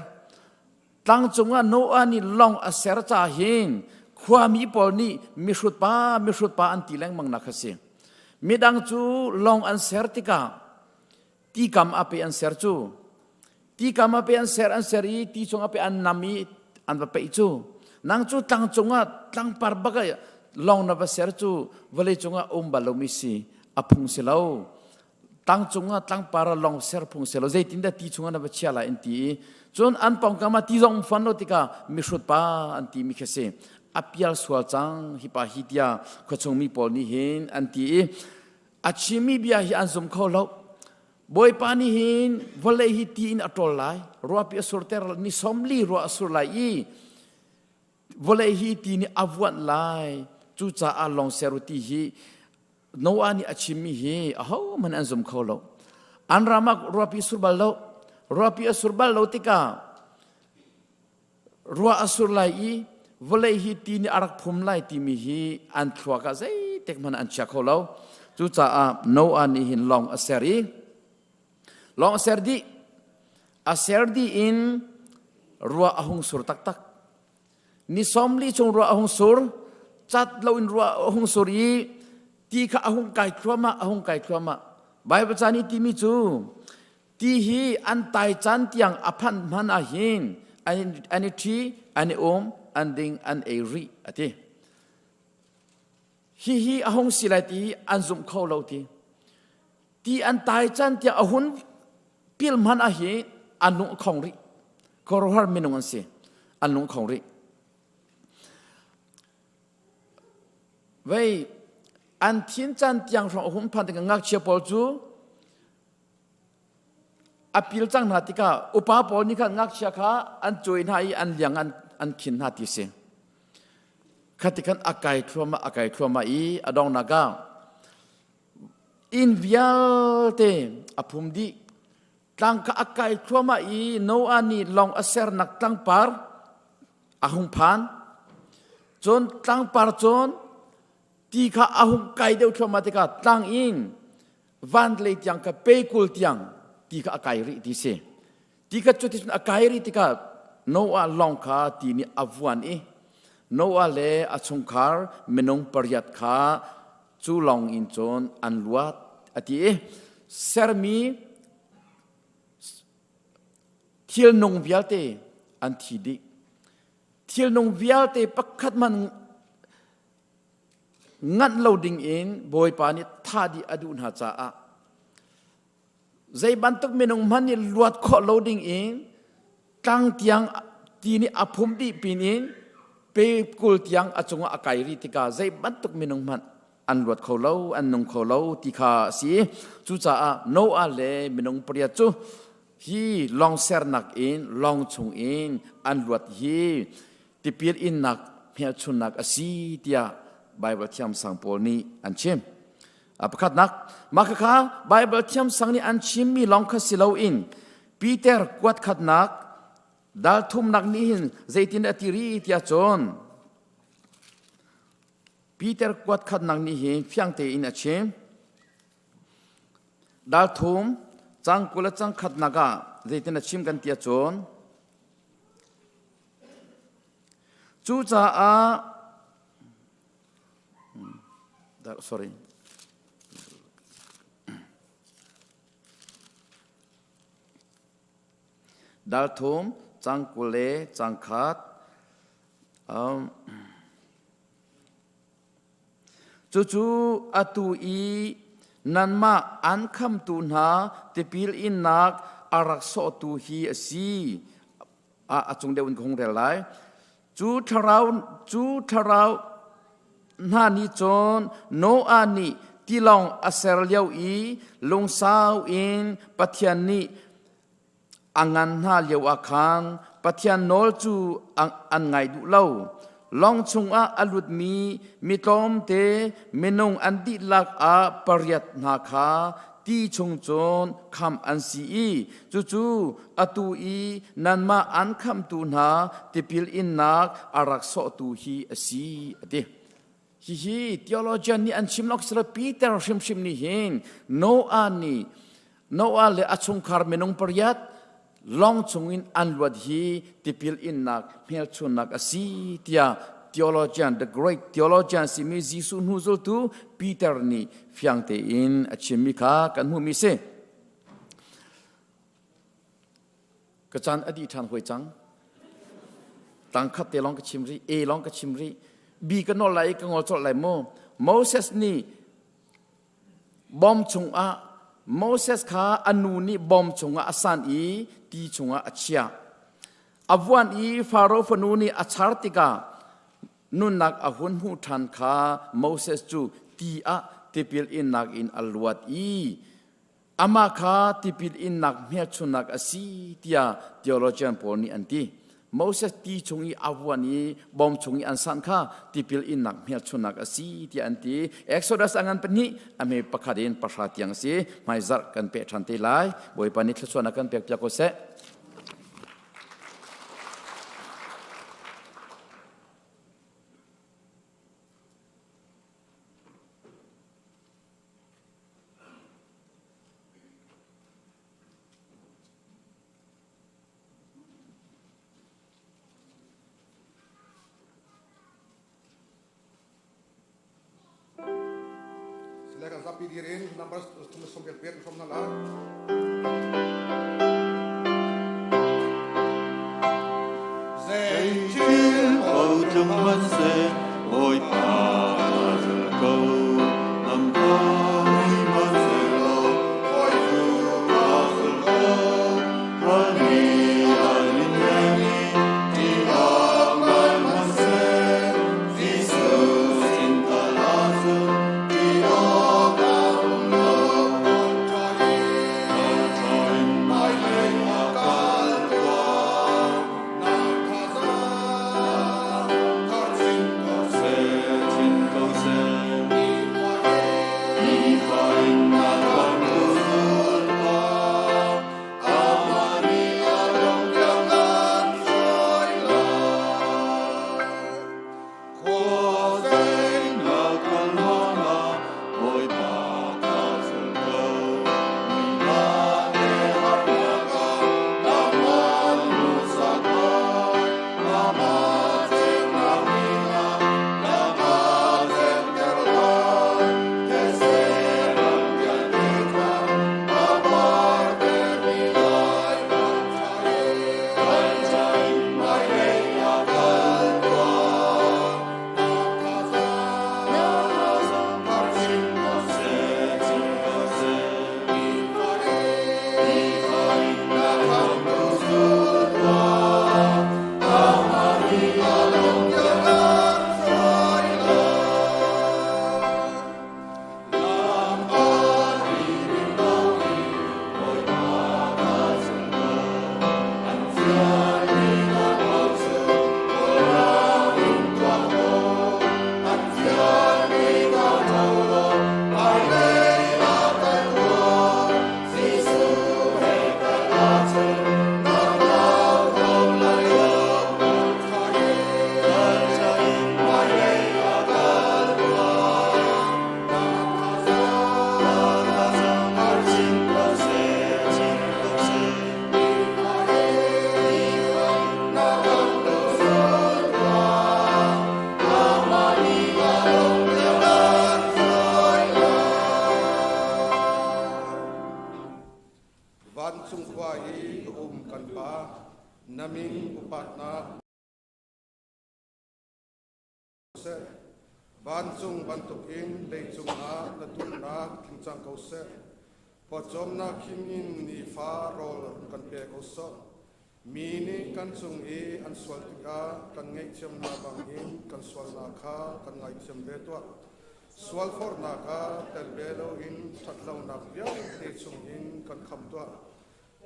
Tlangcung ah Noah nih lawng a ser ca hin khuami pawl nih mihrut pa mihrut pa an ti lengmang nak kha si. Midang cu lawng an ser tikah ti kam a pe an ser cu. Ti kam a pe an ser an ser i ti chung a pe an nam i an va peih cu. Nang cu tlangcung ah tlangpar bak ah lawng na va ser cu vawlei cungah um bal lomi si a phung si lo. Tlang cungah tlangpar ah lawng ser phung si lo zeitindah ti chungah na va chia lai an ti i cun an pawngkam ah ti zong um fawn lo tikah mihrut pa an ti mi khi si a pial sual cang hi pa hi tiah khuachung mi pawl nih hin an ti i a chimmi bia hi an zum kho lo Bawipa nih hin vawlei hi ti in a ṭawl lai ruahpi a surter ni sawmli ruah a sur lai i vawlei hi ti nih a vuanh lai cucaah lawng ser u ti hi Noah nih a chimmi hi ahohmanh an zum kho lo. An ram ah ruahpi sur bal lo. Ruahpi a sur bal lo tikah ruah a sur lai i vawlei hi ti nih a rak phum lai timi hi an thluak ah zeitik hmanh an chia kho lo. Cucaah Noah nih hin lawng a ser i lawng a ser dih. A ser dih in ruah a hung sur taktak. Ni 40 chung ruah a hung sur, cat loin ruah a hung sur i ti kha a hung kai thluahmah, a hung kai thluahmah. Baibal ca nih timi cu ti hi an tai caan tiang a phanh hmanh ah hin an i ṭhi, an i um, an ding, an ei rih a ti. Hihi a hung si lai ti hi an zumh kho lo ti. Ti an tai caan tiang a hun pil hmanh ah hi an lung a khong rih. Khuaruahhar minung an si. An lung a khong rih. Vei an thin caan tiang hrawng a hun phan tikah ngakchia pawl cu a pil cang hna tikah upa pawl nih khan ngakchia kha an cawi hna i an liang an, an khin hna ti si. Khati khan a kai thluahmah a kai thluahmah i a donghnak ah inn vialte a phum dih tlang kha a kai thluahmah i Noah nih lawng a sernak tlangpar a hung phan cun tlangpar cun ti kha a hung kai deuh thluahmah tikah tlang in van lei tiang kha pe kul tiang ti kha a kai rih ti si ti kha cu ti cun a kai rih tikah Noah lawng kha ti nih a vuan i Noah le a chungkhar minung pariat kha cu lawng in cun an luat a ti i sermi thilnung vialte an thi dih thilnung vialte pakhat man nganh lo ding in Bawipa nih tha dih a duh hna caah zei bantuk minung hmanh nih luat khawh lo ding in tlang tiang ti nih a phum dih pin in pe kul tiang a cungah a kai rih tikah zei bantuk minung hmanh an luat kho lo an nung kho lo ti kha a si cucaah Noah le minung pariat cu hi lawng sernak in lawng chung in an luat hi. tipil innak hmelchunnak a si tiah Bible thiamsang pawl nih an chim. A pakhatnak, mah khakha Bible thiamsang nih an chimmi lawng kha si loin Peter kuat khatnak dal thumnak nih hin zeitin a ti rih tiah cun Peter kuat khatnak nih hin fiang tein a chim. Dal thum cang 20 le cang khatnak ah zeitin a chim kan ti ahcun cucaah sorry dal thum cang 20 le cang khat Cucu atu i nanmah an khamtu hna tipil innak a rak sawhtu hi a si. A cung deuh in ka hung rel lai. Cu thlarau hna nih cun Noah nih tilawng a ser lio i lungsau in Pathian nih A ngan hna lioah khan Pathian nawl cu an ngai duh lo. Lawng chungah a lutmi mi tlawmte minung an dihlak ah pariat hna kha ti chung cun khamh an si i cucu atu i nanmah an khamhtu hna tipil innak a rak sawhtu hi a si, a ti. Hihi theologian nih an chim lo silo Peter hrimhrim nih hin Noah nih Noah le a chungkhar minung pariat lawng chungin an luat hi tipil innak hmelchunnak a si tiah theologian the great theologian simi Jesuh hnu zultu Peter nih fiang tein a chimmi kha kan hmuhmi si. Ka caan a dih ṭhan hoi cang. Tangkhat te lawng ka chim rih, A lawng ka chim rih. B ka nawl lai i ka ngol colh lai mu. Moses nih bom chungah Moses kha a nu nih bom chungah a san i ti chungah a chiah. A vuan i Faro fanu nih a char tikah nunnak a hun hmuh ṭhan kha Moses cu ti ah tipil innak in a luat i Amah kha tipil innak hmelchunhnak a si tiah theologian pawl nih an ti. Moses ti chung i a vuan i bawm chung i an sanh kha tipil innak hmelchunhnak a si tiah an ti. Exodus a ngan pahnih a hme pakhat in pahra tiang a si. Hmaizarh kan peh ṭhan te lai. Bawipa nih thluachuahnak kan pek piak ko seh. Sila kan zapi dir in number 28 hrom na la. Zeitil ko tlung hmanhseh Bawipa ka zul ko. Lam kha mui hmanhsehlaw Bawi cu ka zul ko. Ral nih an in hnem i ṭih-awk ngai hmanhseh Jesuh sin tal ahcun ṭih awk a um lo. Ṭha in hmailei a kal tuah. Na min upatnak seh. Vancung bantukin leicung ah na duhnak tling cang ko seh. Pawcawmnak khim in nifa rawl kan pe ko sawh. Mi nih kan cung i an sual tikah kan ngaihthiam hna bangin kan sualnak kha kan ngaithiam ve tuah. Sualforhnak ah tel ve loin ṭhatlonak vialte chungin kan khamh tuah.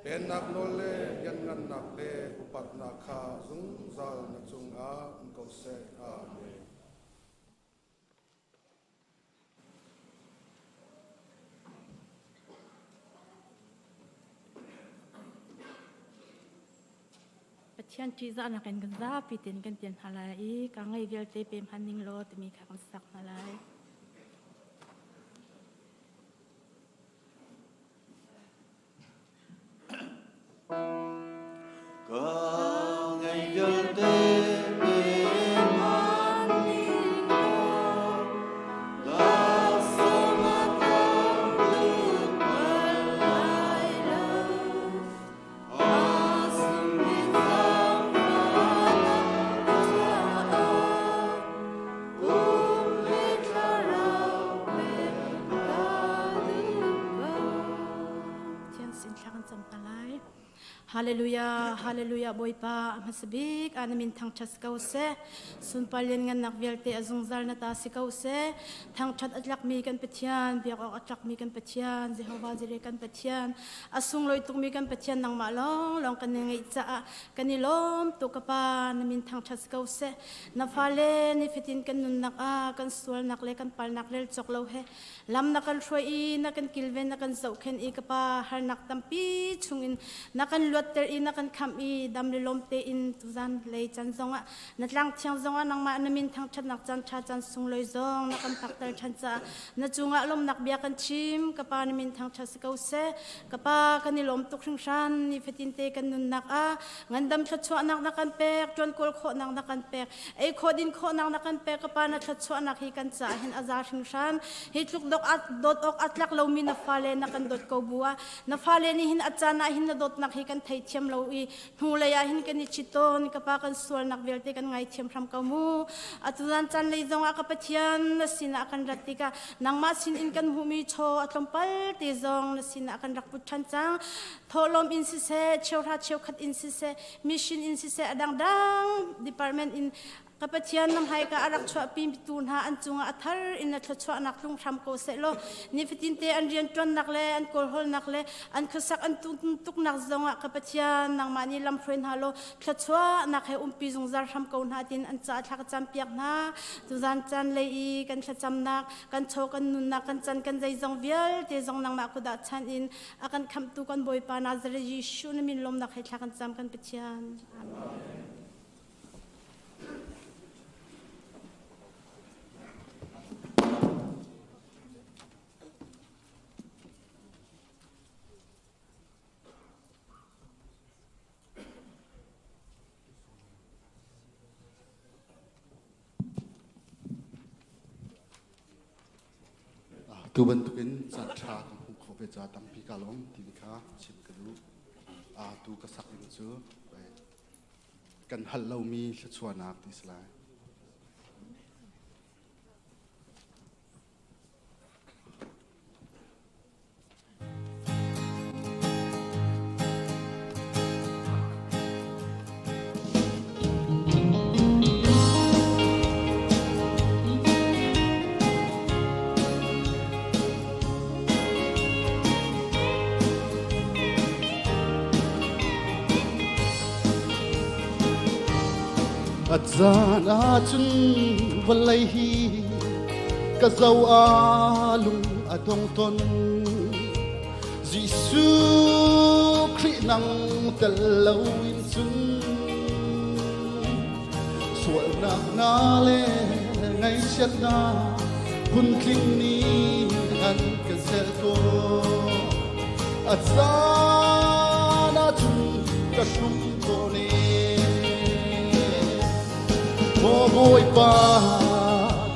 Pennak nawl le lianngannak le upatnak kha zungzal na cungah um ko seh. Amen. Pathian ṭihzahnak in kan zapi tein kan tian hna lai i ka ngei vialte pe hman ning law timi kha kan sak hna lai. Ka ngei vialte pe hman ning law laksawng a tam tuk bal lai lo. A sungmi zaangfahnak caah pum le thlarau pek ka duh ko. Pathian sin thla kan cam hna lai. Hallelujah, hallelujah Bawipa a hmasa bik ah na min thangṭhat si ko seh. Sunpar lianngannak vialte a zungzal na ta si ko seh. Thangṭhat a tlakmi kan Pathian, biak awk a tlakmi kan Pathian, Jehovah Jireh kan Pathian, a sunglawi tukmi kan Pathian nangmah lawnglawng kan i ngeih caah kan i lawm tuk ka Pa, na min thangṭhat si ko seh. Na fale nifatin kan nunnak ah kan sualnak le kan palnak rel cawk lo he Lam na kan hruai i na kan kilven na kan zohkhenh i ka pa harnak tampi chungin na kan luatter i na kan khamh i dam le lawm tein tuzan lei can zongah na tlang thiang zongah nangmah na min thangṭhatnak caan ṭha caan sunglawi zong na kan phakter ṭhan caah na cungah lawmnak bia kan chim ka pa na min thangṭhat si ko seh ka pa kan i lawm tuk hringhran nifatin te kan nunnak ah ngandam thluachuahnak na kan pek ṭuan kawl khawhnak na kan pek ei khawh din khawhnak na kan pek ka pa na thluachuahnak hi kan caah hin a za hringhran hi tluk dok dawt awk a tlak lomi na fale na kan dawt ko bu ah na fale nih hin a caan ah hin na dawtnak hi kan theithiam lo i hnulei ah hin kan i chit tawn ka pa kan sualnak vialte kan ngaithiam hram ko mu atu zan caan lei zong ah ka pathian na sinah kan rat tikah nangmah sin in kan hmuhmi chaw a tlawmpal te zong na sinah kan rak put ṭhan cang thawhlawm in siseh cheuhra cheukhat in siseh mission in siseh a dangdang department in ka Pathian na hmaika a rak chuahpi tu hna an cungah a thar in na thluachuahnak tlung hram ko seh law nifatin te an rianṭuannak le an kawlhawlnak le an khuasak an tuknak zongah ka Pathian nangmah nih lam hruai hna law thluachuahnak he umpi zungzal hram ko hna tin an ca thla ka campiak hna tuzan caan lei i kan thlacamnak kan chaw kan nunnak kan can kan zeizong vialte zong nangmah kudah chan in a kan khamhtu kan Bawipa Nazareth Jesuh na min lawmnak he thla kan cam kan Pathian. Amen. Tu bantukin caan ṭha kan hmuh khawh ve caah tampi kaa lawm timi kha chim ka duh. Tu ka sak ding cu kan hal lomi thluachuahnak ti si lai. A caan ahcun vawlei hi ka zo a lung a dong ton Jesuh Khrih nang tel lo in cun sualnak na le ngaihchiatnak phuntling nih an kan sel tawn a caan ahcun ka hrum tawn e Maw Bawipa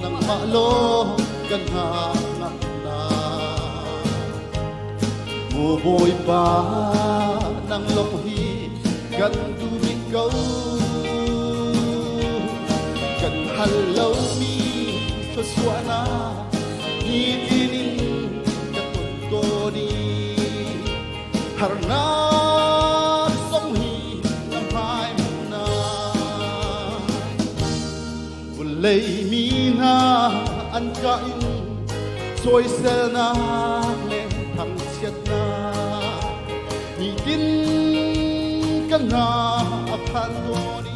nangmah law kan hngak na Maw Bawipa nang lawng hi kan duh bik. ko. Kan hal lomi thluachuahnak nitin in ka ton tawn i harnak zong hi na hmai hmunah Vawlei mi hna an ka in sawiselnak le thangchiatnak nitin kan hna a phan tawn i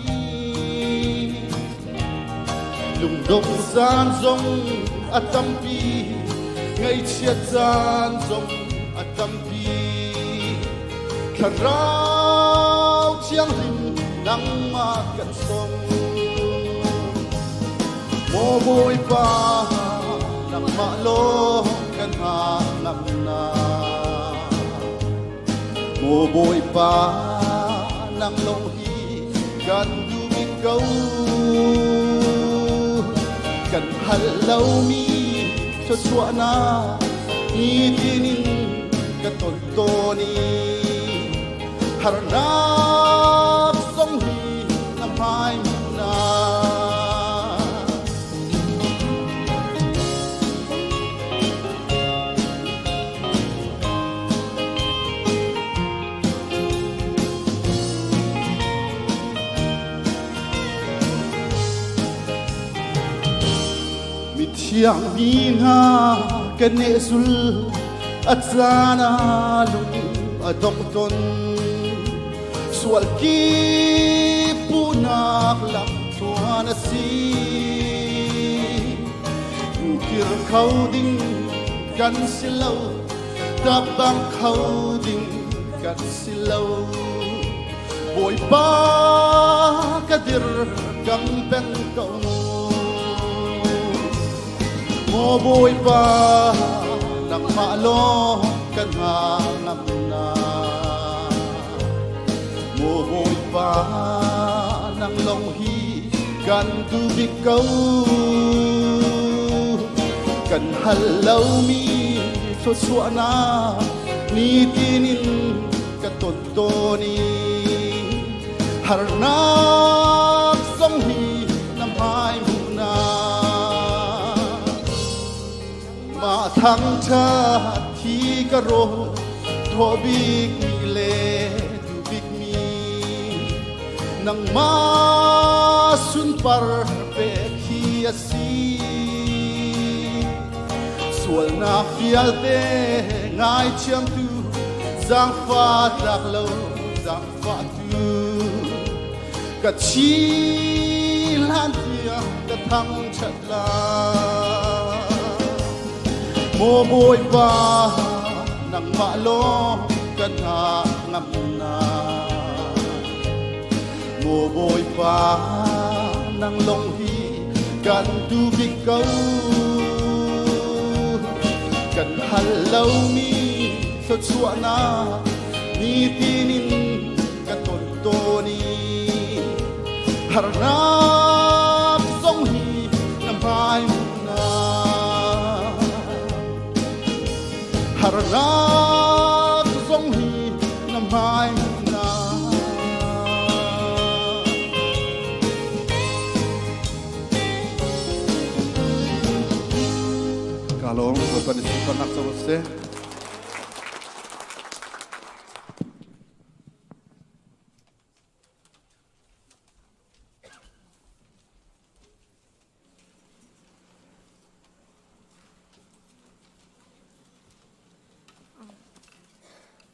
lungdong caan zong a tampi ngaihchiat caan zong a tampi Thlarau Thianghlim nangmah kan song. Maw Bawipa nangmah lawng kan hnangamnak. Maw Bawipa nang lawng hi kan duh bik ko. Kan hal lomi thluachuahnak nitin in ka ton tawn i harnak zong hi na hmai na. Mithiang mi hna kan nehzul a caan ah lung a dong ton sual kip puhnak lamthluan a si kir kho ding kan si lo tapang kho ding kan si lo Bawipa ka dir kam peng ko. Maw Bawipa nangmah lawng kan hngangamnak. Maw Bawipa nang lawng hi kan duh bik ko. Kan hal lomi thluachuahnak nitin in ka ton tawn i harnak zong hi na hmai hmuhnak mah thangṭhat thi ka rawl thaw bik mi le duh bik mi nangmah sunpar pek hi a si Sualnak vialte ngaithiamtu zaangfah tlak lo zaangfahtu ka thi hlan tiang ka thangṭhat lai. Maw Bawipa nangmah lawng ka hna ngamnak. Maw Bawipa nang lawng hi kan duh bik ko. Kan hal lomi thluachuahnak nitin in ka ton tawn i harnak zong hi na hmai hmuhnak harnak zong hi na hmai hmuhnak Ka lawm Bawipa nih sunparnak co seh.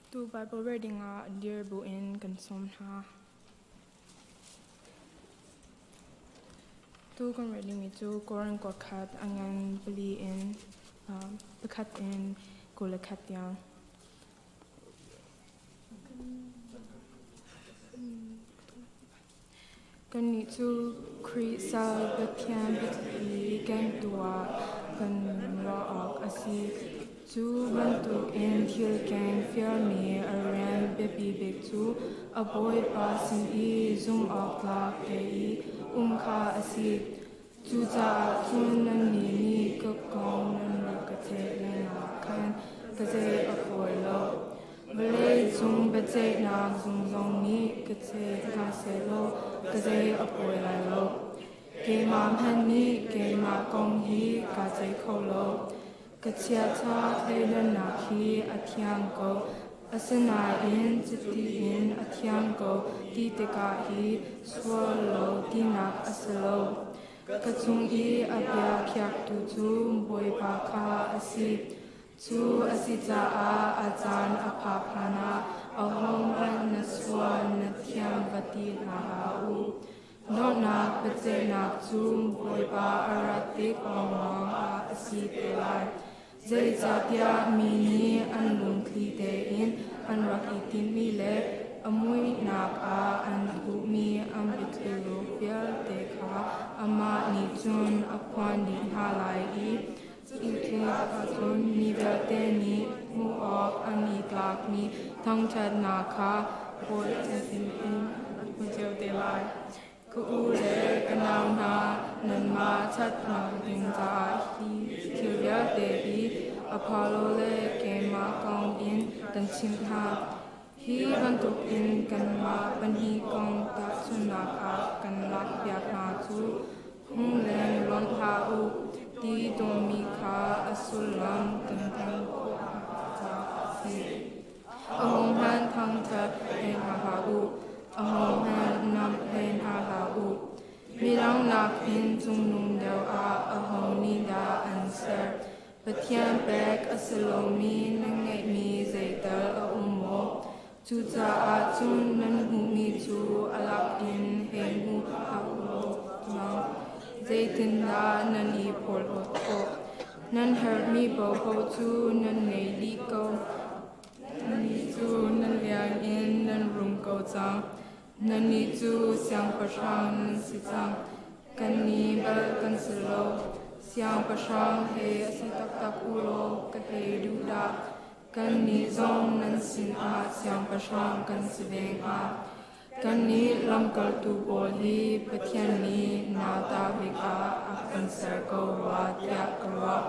Tu Bible reading ah dir bu in kan sawm hna. Tu kan reading mi cu Korin kuakhat a ngan pali in pakhat in 21 tiang. Kannih cu Khrih sal Pathian biathli kengtu ah kan ruah awk a si. Cu bantukin thil keng fialmi a rian biapi bik cu a bawipa sin i zumhawktlak te i um kha a si. Cucaah cun nannih nih ka kong nan rak ka ceih lengah khan ka zei a fawi lo. Vawleicung biaceihnak zung zong nih ka ceih hna sehlaw ka zei a pawi lai lo. Keimah hmanh nih keimah kong hi kaa ceih kho lo. Ka chiaṭha thleidannak hi a thiang ko. Asinain cuti in a thiang ko ti tikah hi sual lo tinak a si lo. Ka cung i a bia khiaktu cu Bawipa kha a si. Cu a si caah a caan a phak hlanah ahohmanh na sual na thiam va ti hna hlah u. Donghnak biaceihnak cu Bawipa a rat tik lawnglawng ah a si te lai. Zeicahtiah mi nih an lungthli tein an rak i timhmi le a muihnak ah an thuhmi an biathliruk vialte kha amah nih cun a phuan dih hna lai i Cu ahcun mi vialte nih hmuh awk an i tlakmi thangṭhatnak kha Bawi in an hmu cio te lai. Ka u le ka nau hna, nanmah ṭhatnak ding caah hi thil vialte hi Apollo le keimah kong in kan chimh hna. Hi bantukin kanmah pahnih kong tahchunhnak ah kan lakpiak hna cu phungleng lonh hlah u ti tawnmi kha a sullam kan hngalh khawh caah a si. Ahohmanh thangṭhat hlei hna hlah u, ahohmanh namh hlei hna hlah u. Midang nakin cungnung deuh ah aho nih dah an ser? Pathian pek a si lomi nan ngeihmi zeital a um maw? Cucaah cun nan hmuhmi cu a lak in hei hmu hlah u law cang. Zeitindah nan i porhlawt khawh? Nan herhmi paohpaoh cu nan ngei dih ko. Nannih cu nan liang in nan rum ko cang. Nannih cu siangpahrang nan si cang. Kannih bal kan si lo. Siangpahrang he a si taktak u law ka hei duh dah. Kannih zong nan sinah siangpahrang kan si ve hnga. Kannih lamkaltu pawl hi Pathian nih nauta bik ah a kan ser ko rua tiah ka ruah.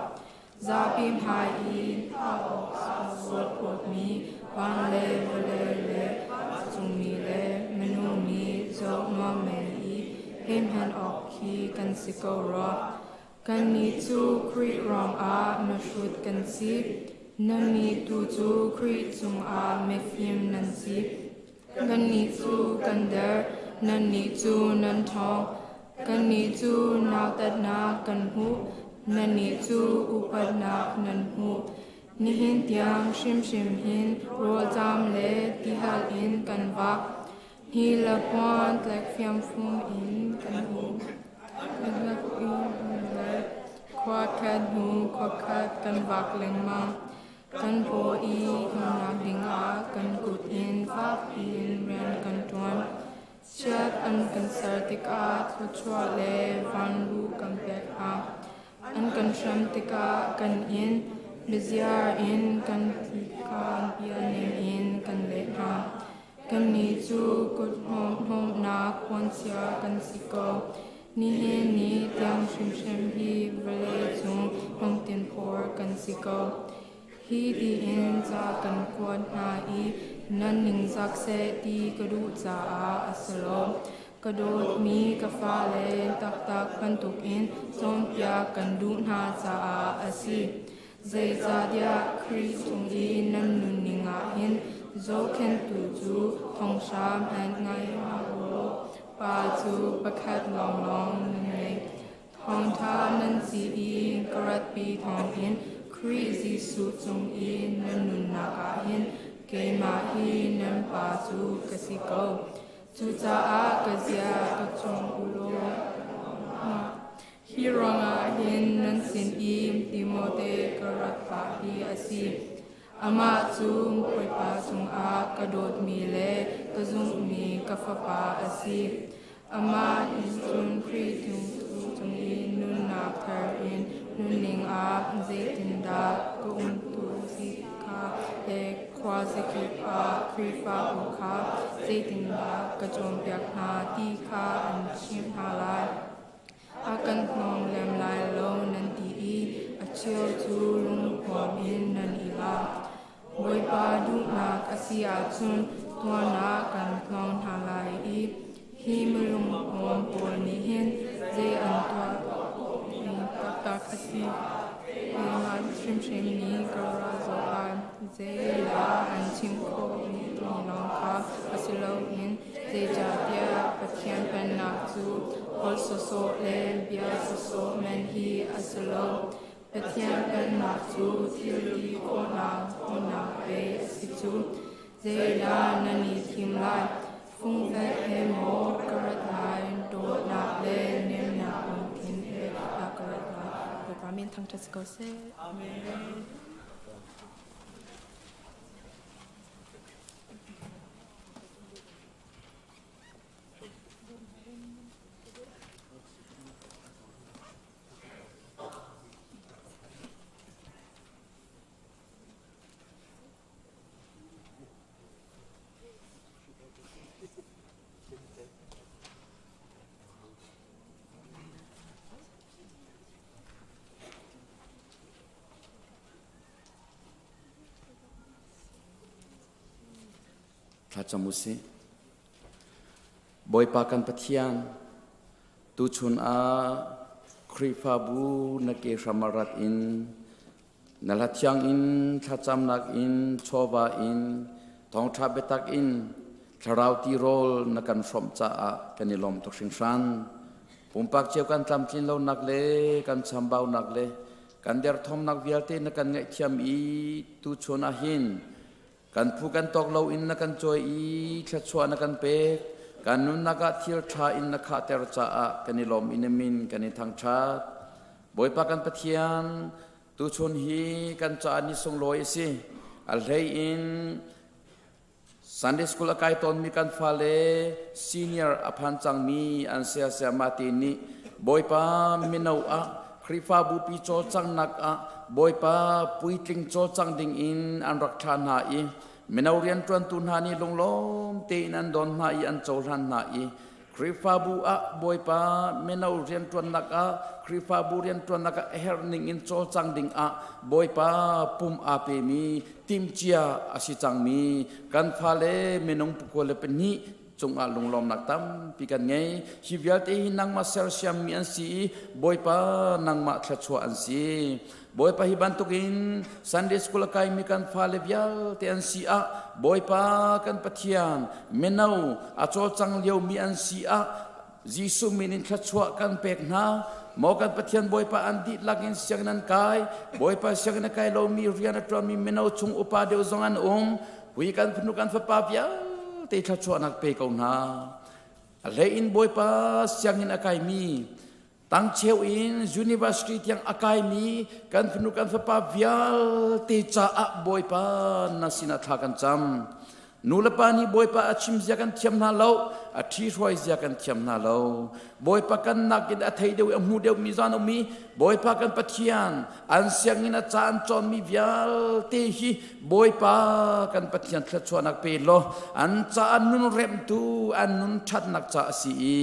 Zapi hmai i thah awk sual phawtmi van le vawlei le vancungmi le minung nih zoh nuam men i hei hman awk khi kan si ko rua. Kannih cu Khrih ruangah mihrut kan si. Nannih tu cu Khrih cungah mifim nan si. Kannih cu kan der, nannih cu nan ṭhawng. Kannih cu nautatnak kan hmuh, nannih cu upatnak nan hmuh. Nihin tiang hrimhrim hin rawlṭam le tihal in kan vak. Hi le puan tlek fiamfum in kan um. Kan rak in le khua khat hnu khua khat kan vak lengmang. Kan paw i umnak dingah kan kut in fak piin rian kan ṭuan. Chiat an kan ser tikah thluachuah le vanluh kan pek hna. An kan hrem tikah kan inn, biaziar in kan tlikhan bia ning in kan leh hna. Kannih cu kut hnawmnak puanchia kan si ko. Nihin ni tiang hrimhrim hi vawlei cung lungtin phor kan si ko. Hi tiin ca kan kuat hna i nan ningzak seh ti ka duh caah a si lo. Ka dawtmi ka fale taktak bantukin cawnpiak kan duh hna caah a si. Zeicahtiah Khrih chung i nan nunning ah hin zohkhenhtu cu thonghra hmanh ngai hlah u law Pa cu pakhat lawnglawng nan ngei. Thawngṭha nan si i ka ratpi thawngin Khrih Jesuh cung i nan nunnak ah hin keimah hi nan Pa cu ka si ko. Cucaah ka zia ka cawng u law hi ruangah hin nan sin i Timote ka rat pah hi a si. Amah cu Bawipa cungah ka dawtmi le ka zumhmi ka fapa a si. Amah nih cun Khrih cung i nunnak thar in nunning ah zeitindah ka umtu si kha le khuazakip ah Khrihfabu kha zeitindah ka cawnpiak hna ti kha an chimh hna lai. A kan hnawm lem lai lo nan ti i a cheu cu lunghuam in nan i lak. Bawipa duhnak a si ahcun tuan ah kan tlawng hna lai i hi milungpuam pawl nih hin zei an tuah mi taktak a si. Keimah hrimhrim nih ka ruah zoh ah zeidah an chim khawh mi lawng kha a si loin zeicahtiah Pathian Pennak cu holh sawsawh le bia sawsawh men hi a si lo. Pathian Pennak cu thil ti khawhnak ṭhawnnak pei a si cu. Zeidah nan i thim lai? Fungfek he maw ka rat lai? Dawtnak le nemnak lungthin he dah ka rat lai? Bawipa min thangṭhat si ko seh. Amen. Thlacam u sih. Bawipa kan Pathian, tuchun ah Khrihfabu na ke hram ah rat in na hla thiang in thlacamnak in chawva in thawngṭha biatak in thlarau tirawl na kan hrawmh caah kan i lawm tuk hringhran. Pumpak cio kan tlamtlin lonak le kan chambaunak le kan derthawmnak vialte na kan ngaihthiam i tuchun ah hin kan phu kan tawk lo in na kan cawi i thluachuah na kan pek. Kan nunnak ah thil ṭha in na khahter caah kan i lawm i na min kan i thangṭhat. Bawipa kan Pathian, tuchun hi kan caah ni sunglawi a si. A hlei in Sunday school a kai tawnmi kan fale senior a phan cangmi an sayasayama te nih Bawipa mino ah Khrihfabu pi cawlcanghnak ah Bawipa puitling cawlcang ding in an rak thlah hna i mino rianṭuantu hna nih lunglawm tein an don hna i an cohlan hna i Khrihfabu ah Bawipa mino rianṭuannak ah Khrihfabu rianṭuannak ah a herh ning in cawlcang ding ah Bawipa pum aa pemi timhcia a si cangmi kan fale minung pakua le pahnih cungah lunglawmnak tampi kan ngei. Hi vialte hi nangmah sersiammi an si i Bawipa nangmah thluachuah an si. Bawipa hi bantukin Sunday school a kaimi kan fale vialte an si ah Bawipa kan Pathian mino a cawlcang liomi an si ah Jesuh min in thluachuah kan pek hna. Maw kan Pathian Bawipa an dihlak in sianginn an kai. Bawipa sianginn a kai lomi rian a ṭuanmi mino chung upa deuh zong an um. Hui kan fanu kan fapa vialte thluachuahnak pe ko hna. A hlei in Bawipa sianginn a kaimi Tangcheu in university tiang a kaimi kan fanu kan fapa vialte caah Bawipa na sinah thla kan cam. Nu le pa nih Bawipa a chim zia kan thiam hna lo, a ṭhi hruai zia kan thiam hna lo. Bawipa kan nakin a thei deuh i a hmu deuh mi zan um i Bawipa kan Pathian an sianginn a ca an cawnmi vialte hi Bawipa kan Pathian thluachuahnak pe law an ca an nun remhtu an nun ṭhatnak ca a si i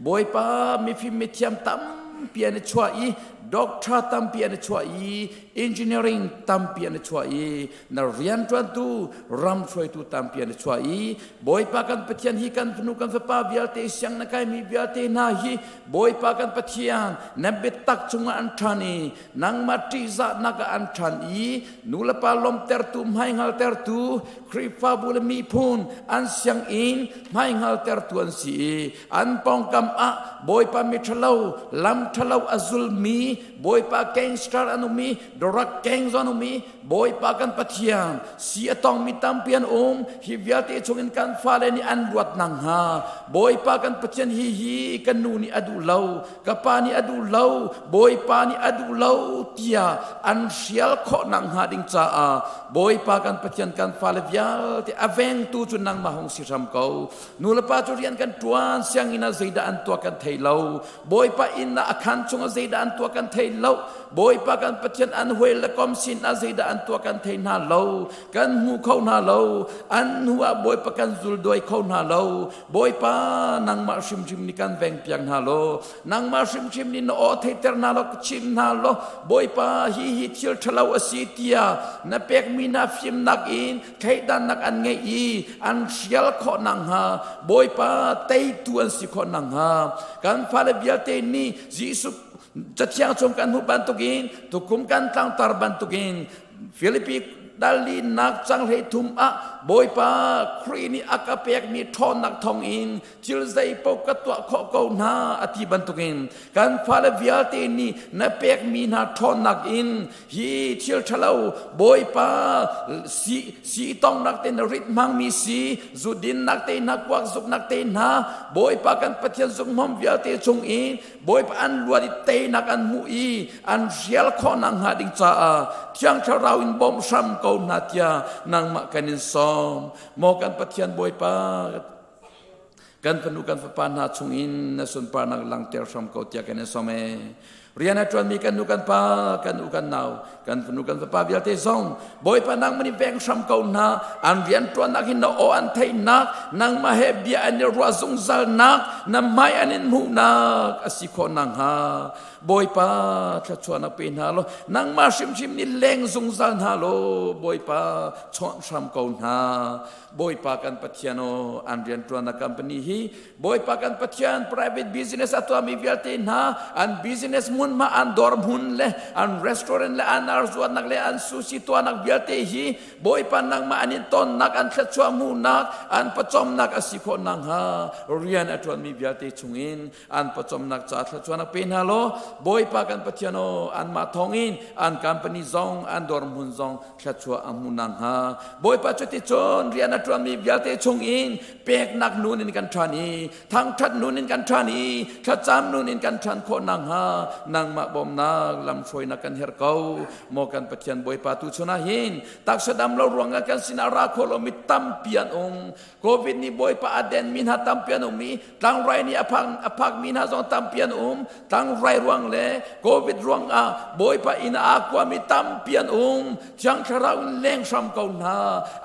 Bawipa mifim mithiam tampi an i chuah i doctor tampi an i chuah i engineering tampi an i chuah i na rianṭuantu ram hruaitu tampi an i chuah i Bawipa kan Pathian hi kan fanu kan fapa vialte siang na kaimi vialte hna hi Bawipa kan Pathian na biatak cungah an ṭhan i nangmah ṭihzahnak ah an ṭhan i nulepa lawmtertu hmaihngaltertu Khrihfabu le miphun an sianginn hmaihngaltertu an si i an pawngkam ah Bawipa mi ṭhalo lam ṭhalo a zulmi Bawipa gangster an um i drug gang zong an um i Bawipa kan Pathian si a tongmi tampi an um hi vialte chungin kan fale nih an luat nakhnga Bawipa kan Pathian hi hi kan nu nih a duh lo ka pa nih a duh lo Bawipa nih a duh lo tiah an hrial khawh nakhnga ding caah Bawipa kan Pathian kan fale vialte a vengtu cu nangmah hung si hram ko Nulepa cu rian kan ṭuan, sianginn ah zeidah an tuah kan thei lo. Bawipa inn ah a khaan chungah zeidah an tuah kan kan thei lo. Bawipa kan Pathian an huai le kom sin ah zeidah an tuah kan thei hna lo. Kan hmu kho hna lo. An hnu ah Bawipa kan zul duai kho hna lo. Bawipa nangmah hrimhrim nih kan veng piak hna law. Nangmah hrimhrim nih na aw theiter hna law chim hna law. Bawipa hi hi thil ṭhalo a si tiah na pekmi hna fimnak in thleidannak an ngeih i an hrial khawh nakhnga Bawipa teitu an si khawh nakhnga kan fale vialte nih Jesuh cathiang chung kan hmuh bantukin tukum kan tlangtar bantukin Filipi dalinak cang hlei thum ah Bawipa Khrih nih a ka pekmi ṭhawnnak thawngin thil zeipaoh ka tuah khawh ko hna a ti bantukin kan fale vialte nih na pekmi hna ṭhawnnak in hi thil ṭhalo Bawipa si si tongnak te na rit hmangmi si zudinnak te hna kuak zuknak te hna Bawipa kan Pathian zunghmom vialte chung in Bawipa an luat i teinak an hmuh i an hrial khawh nakhnga ding caah Thiang Thlarau in bawmh hram ko hna tiah nangmah kan in sawm maw kan Pathian Bawipa kan fanu kan fapa hna chungin na sunparnak langhter hram ko tiah kan in sawm ee rian a ṭuanmi kan nu kan pa kan u kan nau kan fanu kan fapa vialte zong Bawipa nangmah nih veng hram ko hna an rian ṭuannak hin na aw an theihnak nangmah he bia an i ruah zungzalnak na hmai an in hmuhnak a si khawh nakhnga Bawipa thluachuahnak pe hna law nangmah hrimhrim nih leng zungzal hna law Bawipa chawnh hram ko hna Bawipa kan Pathian aw an rianṭuannak company hi Bawipa kan Pathian private business a tuahmi vialte hna an business hmunhma an dawr hmun le an restaurant le an arzuatnak le an sushi tuahnak vialte hi Bawipa nangmah an in tonnak an thluachuah hmuhnak an pawcawmnak a si khawh nakhnga rian a ṭuanmi vialte chungin an pawcawmnak ca thluachuahnak pe hna law Bawipa kan Pathian aw anmah thawngin an company zong an dawr hmun zong thluachuah a hmuh nakhnga Bawipa cuticun rian a ṭuanmi vialte chungin peknak nun in kan ṭhan i thangṭhat nun in kan ṭhan i thlacam nun in kan ṭhan khawh nakhnga nangmah bawmnak lamhruainak kan herh ko maw kan Pathian Bawipa tu chun ah hin taksa dam lo ruangah kan sinah ra kho lomi tampi an um COVID nih Bawipa a denmi hna tampi an um i tlangrai nih a phak a phakmi hna zong tampi an um tlangrai ruang le COVID ruangah Bawipa inn ah aa kuami tampi an um Thiang Thlarau in leng hram ko hna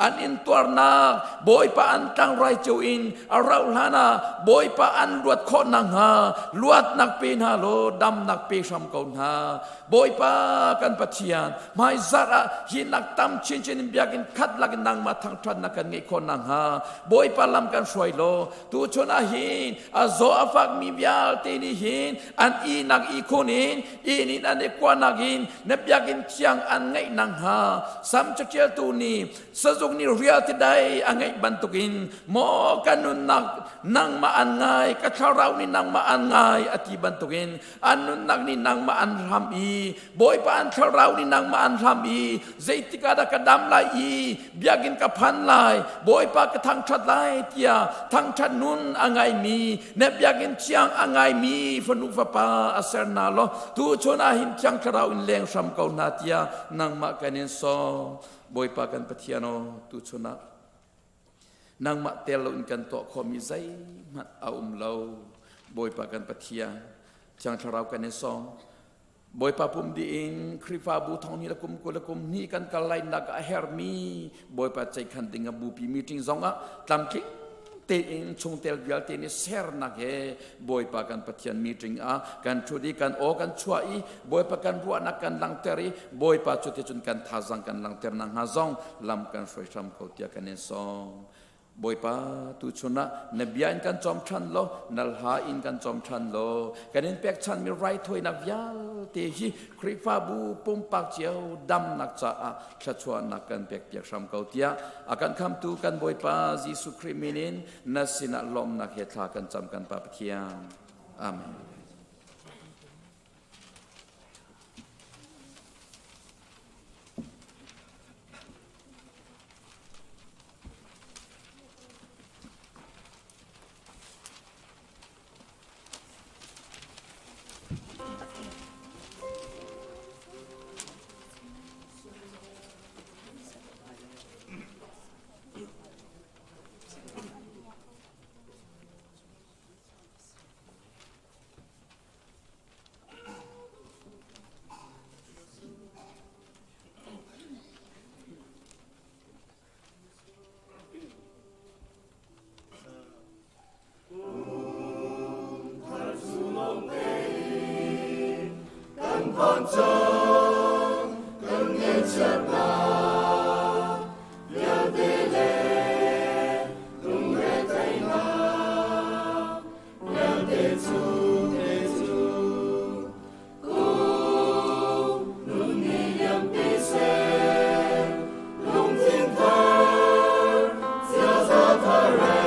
an intuarnak Bawipa an tlangrai cio in a rauh hlan ah Bawipa an luat khawh nakhnga luatnak pe hna law damnak pe hram ko hna Bawipa kan Pathian hmaizarh ah hi nak tam chinchin in biakinn khat lak in nangmah thangṭhatnak kan ngeih khawh nakhnga Bawipa lam kan hruai law tuchun ah hin a zaw a fakmi vialte nih hin an ihnak ihkhun in inn in an i kuahnak in na biakinn thiang an ngeih nakhnga Sam caṭialtu nih sazuk nih rial ti dai a ngeih bantukin maw ka nunnak nangmah an ngai ka thlarau nih nangmah an ngai a ti bantukin an nunnak nih nangmah an hlam i Bawipa an thlarau nih nangmah an hlam i zeitik ah dah ka dam lai i biakinn ka phan lai Bawipa ka thangṭhat lai tiah thangṭhat nun a ngaimi na biakinn thiang a ngaimi fanu fapa a ser hna law tu chun ah hin thiang thlarau in leng hram ko hna tiah nangmah kan in sawm Bawipa kan Pathian aw tu chun ah nangmah tel loin kan tuah khawhmi zeihmanh a um lo Bawipa kan Pathian thiang thlarau kan in sawm Bawipa pum dih in Khrihfabu thong hnih le kum 20 le kum hnih kan kal lai nak a hermi Bawipa ceihkhan ding a bupi meeting zong ah tlamtling tein chungtel vialte nih sernak he Bawipa kan Pathian meeting ah kan ṭhut i kan aw kan chuah i Bawipa kan ruahnak kan langhter i Bawipa cu ticun kan thazang kan langhter nakhnga zong lam kan hruai hram ko tiah kan in sawm. Bawipa tuchun ah na bia in kan cawm ṭhan law na hla in kan cawm ṭhan law kan in pekchanmi raithawinak vialte hi Khrihfabu pumpak cio damnak caah thluachuahnak kan pekpiak hram ko tiah a kan khamtu kan Bawipa Jesuh Khrih min in na sinah lawmhnak he thla kan cam kan Pa Pathian. Amen. phan cang kan ngaihchiatnak vialte le lungretheihnak vialte cu te cu kum nun nih liampi seh lungthin thar ziaza thar he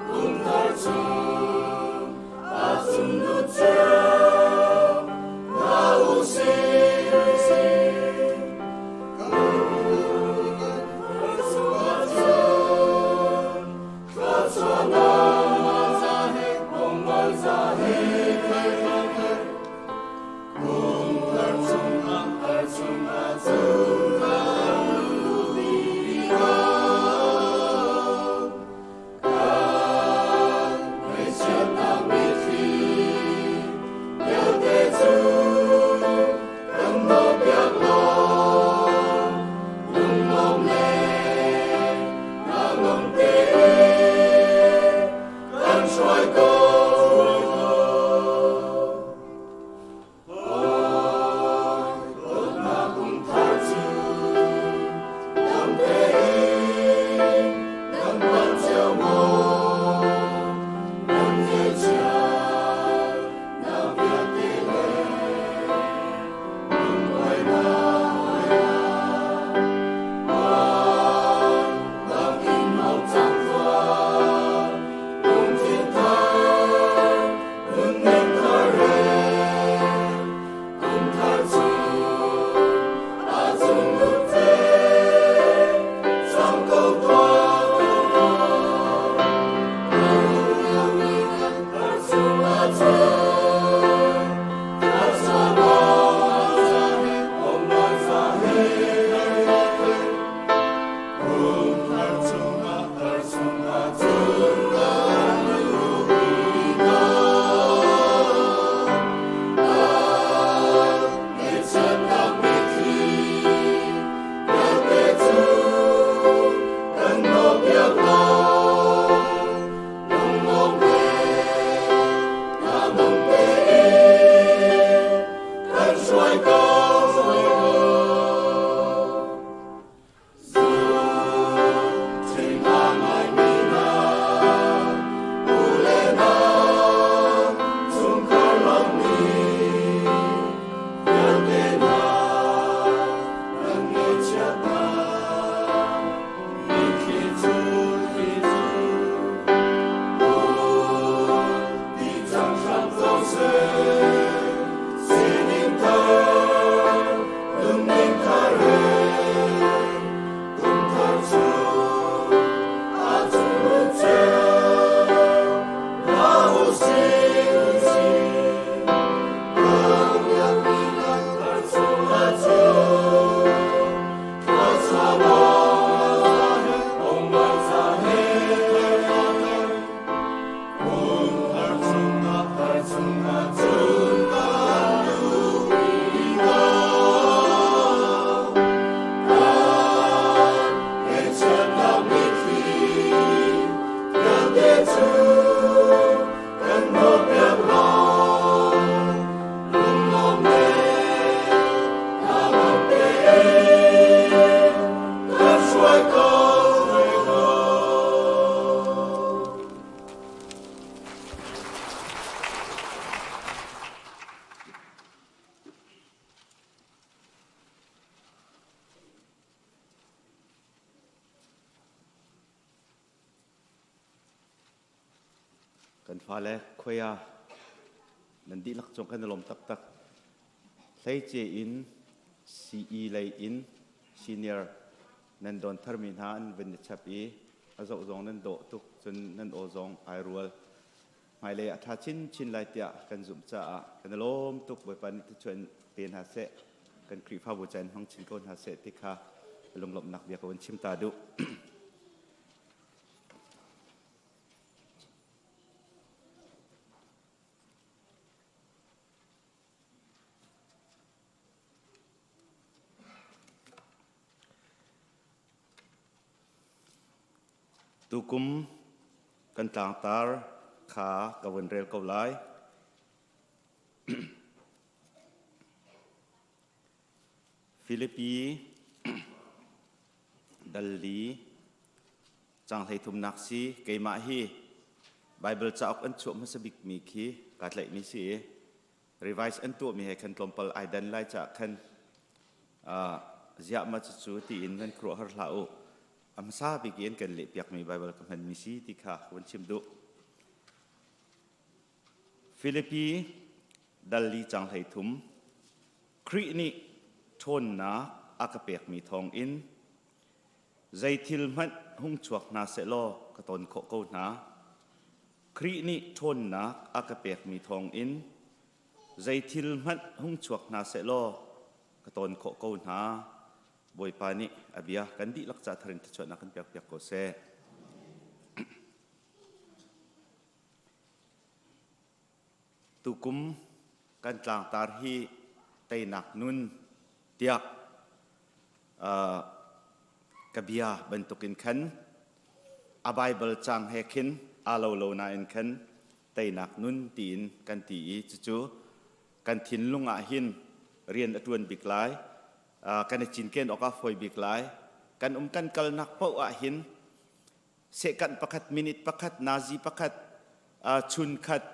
kum thar chung a cung lut cio hna u sih. Kan fale khuai nan dihlak cung kan i lawm taktak. Hleice in CE lei in senior nan don tharmi hna an vun i chap i a zoh zong nan dawh tuk cun nan aw zong ai rual. Hmailei a ṭha chinchin lai tiah kan zumh caah kan i lawm tuk. Bawipa nih tuchuan pe hna seh. Kan Khrihfabu ca in hmang chin ko hna seh ti kha lunglawmhnak bia ka vun chim ta duh. Tukum kan tlangtar kha ka vun rel ko lai. Filipi dal li cang 33nak si. Keimah hi Bible cauk an chuah hmasa bikmi khi kaa tlaihmi si i revise an tuahmi he khan tlawmpal ai dan lai caah khan ziah ma cucu tiin nan khuaruahhar hlah u. A hmasa bik i an kan lehpiakmi Bible ka hmanmi si ti kha ka vun chim duh. Filipi dal li cang 33. Khrih nih ṭhawnnak a ka pekmi thawngin zei thil hmanh hung chuak hna sehlaw ka ton khawh ko hna. Khrih nih ṭhawnnak a ka pekmi thawngin zei thil hmanh hung chuak hna sehlaw ka ton khawh ko hna. Bawipa nih a bia kan dihlak ca thar in thluachuahnak kan pekpiak ko seh. Tukum kan tlangtar hi teinak nun tiah uh, ka bia bantukin khan a Bible cang he khin aa lo lo nain khan teinak nun tiin kan ti i cucu kan thinlung ah hin rian a ṭuan bik lai, uh, kan i cinken awk ah fawi bik lai. Kan um kan kalnak paoh ah hin Sekanh pakhat, minute pakhat, nazi pakhat, chun khat,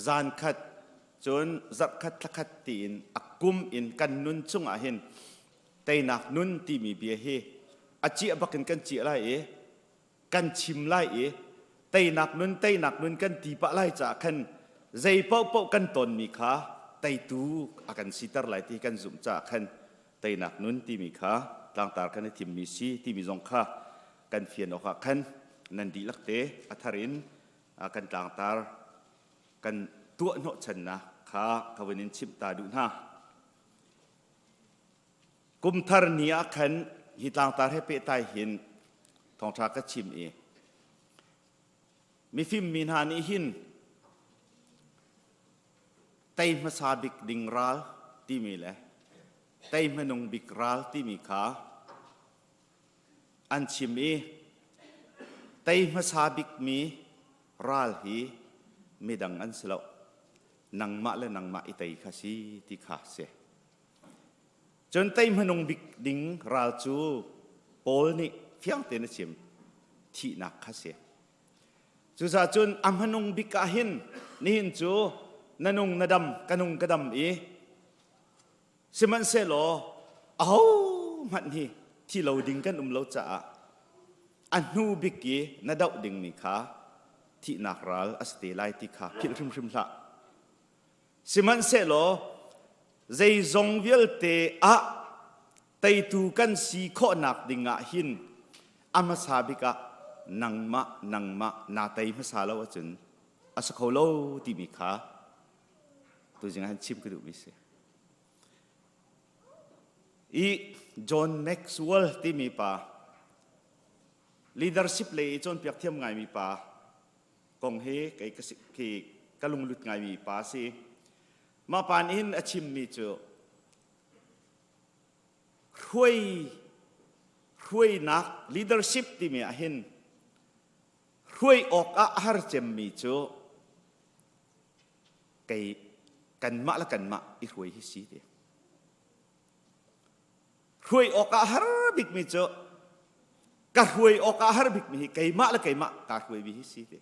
zan khat, cun zarh khat, thla khat tiin a kum in kan nun chungah hin teinak nun timi bia hi a ciah bakin kan ciah lai i kan chim lai i teinak nun teinak nun kan ti pah lai caah khan zei paohpaoh kan tonmi kha teitu a kan siter lai ti kan zumh caah khan teinak nun timi kha tlangtar kan i thimmi si timi zong kha kan fian awkah khan nan dihlak te a thar in kan tlangtar kan tuah hnawhchannak kha ka vun in chimh ta duh hna. Kum thar ni ah khan hi tlangtar he pehtlai hin thawngṭha ka chim i mifim mi hna nih hin tei hmasa bik ding ral timi le tei hmanung bik ral timi kha an chim i tei hmasa bikmi ral hi midang an si lo, nangmah le nangmah i tei kha si ti kha si. Cun tei hmanung bik ding ral cu Paul nih fiang tein a chim, thihnak kha si. Cucaah cun a hmanung bik ah hin nihin cu na nung na dam, ka nung ka dam i Sihmanhsehlaw ahohmanh hi thi lo ding kan um lo caah a hnu bik i na doh dingmi kha thihnak ral a si te lai ti kha philh hrimhrim hlah. Sihmanhsehlaw zeizong vialte ah teitu kan si khawhnak ding ah hin a hmasa bik ah nangmah nangmah naa tei hmasa lo ahcun a si kho lo timi kha tuzing ah hin chim ka duhmi si. I John Maxwell timi pa leadership lei i cawnpiak thiam ngaimi pa kong hi kei ka khi ka lunglut ngaimi pa si. Mah pa nih hin a chimmi cu hruai hruainak leadership timi ah hin hruai awk ah a har cemmi cu kei kanmah le kanmah i hruai hi si ti. Hruai awk ah har bikmi cu ka hruai awk ah har bikmi hi keimah le keimah kaa hruaimi hi si ti.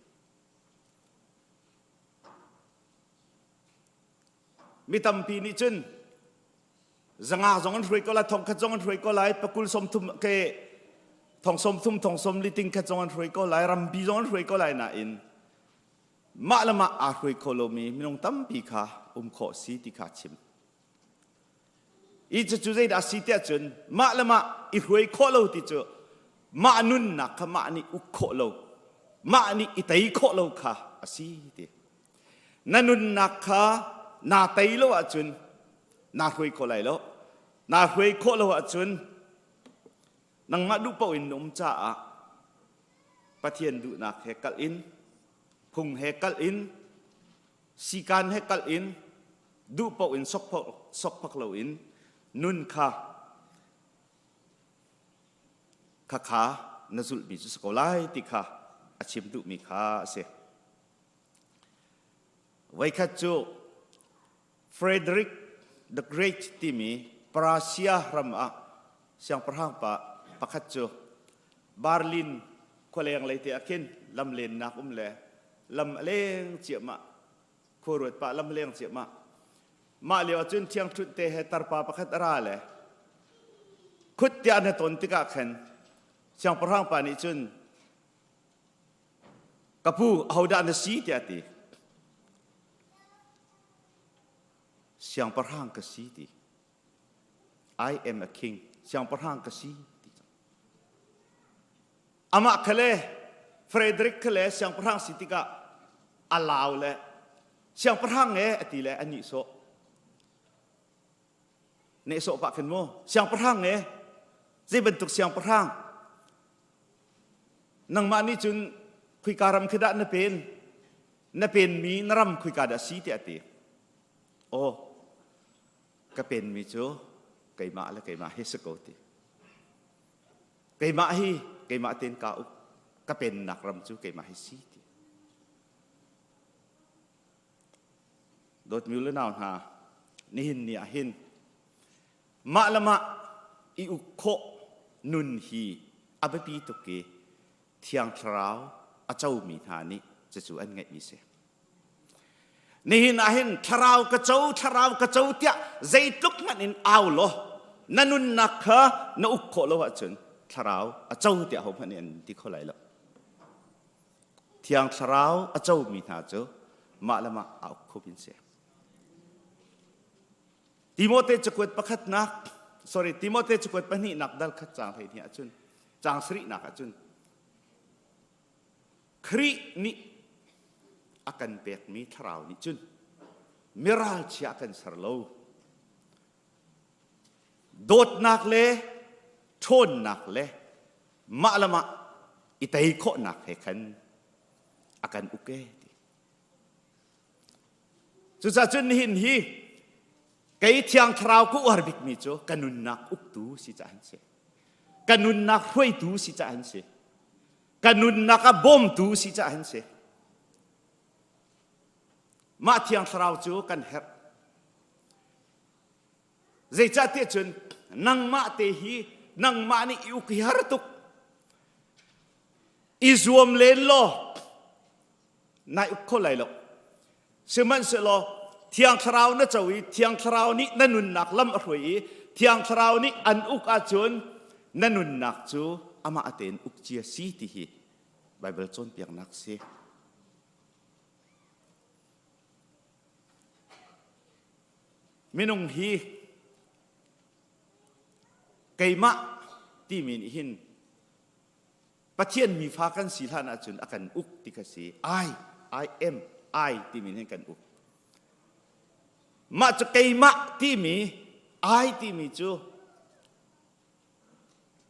Mi tampi nih cun zanga zong an hruai ko lai, 1000 zong an hruai ko lai, pakul 30 ke thong 30 thong sawm li ting khat zong an hruai ko lai, rampi zong an hruai ko lai nain mah le mah aa hruai kho lomi minung tampi kha um khawh si ti kha chim. I cucu zeidah si tiah cun mah le mah i hruai khawh lo ti cu mah nunnak kha mah nih uk khawh lo, mah nih i tei khawh lo kha a si ti. Na nunnak kha naa tei lo ahcun naa hruai khawh lai lo. Naa hruai khawh lo ahcun nangmah duh paoh in na um caah Pathian duhnak he kalh in, phung he kalh in, sikan he kalh in, duh paoh in sokphak loin nun kha khakha na zulhmi cu si ko lai ti kha a chim duhmi kha a si. Voikhat cu Frederick the Great timi. Prussia ram ah siangpahrang pa pakhat cu Berlin khualeng lei te ah khin lam lennak um le lam a leng ciahmah khuaruat pah lam leng ciahmah mah lio ahcun thiangṭhunh te he tarpa pakhat a ra le khut tiah na ton tikah khan siangpahrang pa nih cun ka pu ahodah na si tiah a ti siangpahrang ka si ti I am a king siangpahrang ka si ti Amah kha le Frederick kha le siangpahrang si tikah a lau le siangpahrang e a ti le a nihsawh. Nehsawh pah khin mu siangpahrang e zei bantuk siangpahrang nangmah nih cun khuika ram khi dah na pen na penmi na ram khuika dah si tiah a ti. Aw ka penmi cu keimah le keimah hi si ko ti. Keimah hi keimah tein kaa uk. Ka pennak ram cu keimah hi si ti. Dawtmi le nau hna, nihin ni ah hin mah le mah i uk khawh nun hi a biapi tuk i Thiang Thlarau a comi hna nih cucu an ngeihmi si. Nihin ah hin thlarau ka co, thlarau ka co tiah zeitluk hmanh in au law na nunnak kha na uk khawh lo ahcun thlarau a co tiah hohmanh nih an ti kho lai lo. Thiang thlarau a comi hna cu mah le mah aa uk kho min si. Timote cakuat pakhatnak, sorry, Timote cakuat pahnihnak dal khat caang 12 ahcun, caang sarihnak ahcun Khrih nih a kan pekmi thlarau nih cun miralchia a kan ser lo. Dawtnak le ṭhawnnak le mah le mah i tei khawhnak he khan a kan uk e ti. Cucaah cun nihin hi kei thiang thlarau ka uar bikmi cu ka nunnak uktu si caah an si. Ka nunnak hruaitu si caah an si. Ka nunnak ah bawmtu si caah an si. Mah thiang thlarau cu kan herh. Zeicahtiah cun nangmah te hi nangmah nih i uk hi har tuk. I zuam len law nai uk kho lai lo. Sihmanhsehlaw Thiang Thlarau na co i Thiang Thlarau nih na nunnak lam a hruai i Thiang Thlarau nih an uk ahcun na nunnak cu amah tein uk cia si ti hi Baibal cawnpiaknak si. Minung hi keimah timi nih hin Pathian mifa kan si hlan ahcun a kan uk ti kha si. I, I am, I timi hin kan uk. Mah cu keimah timi, I timi cu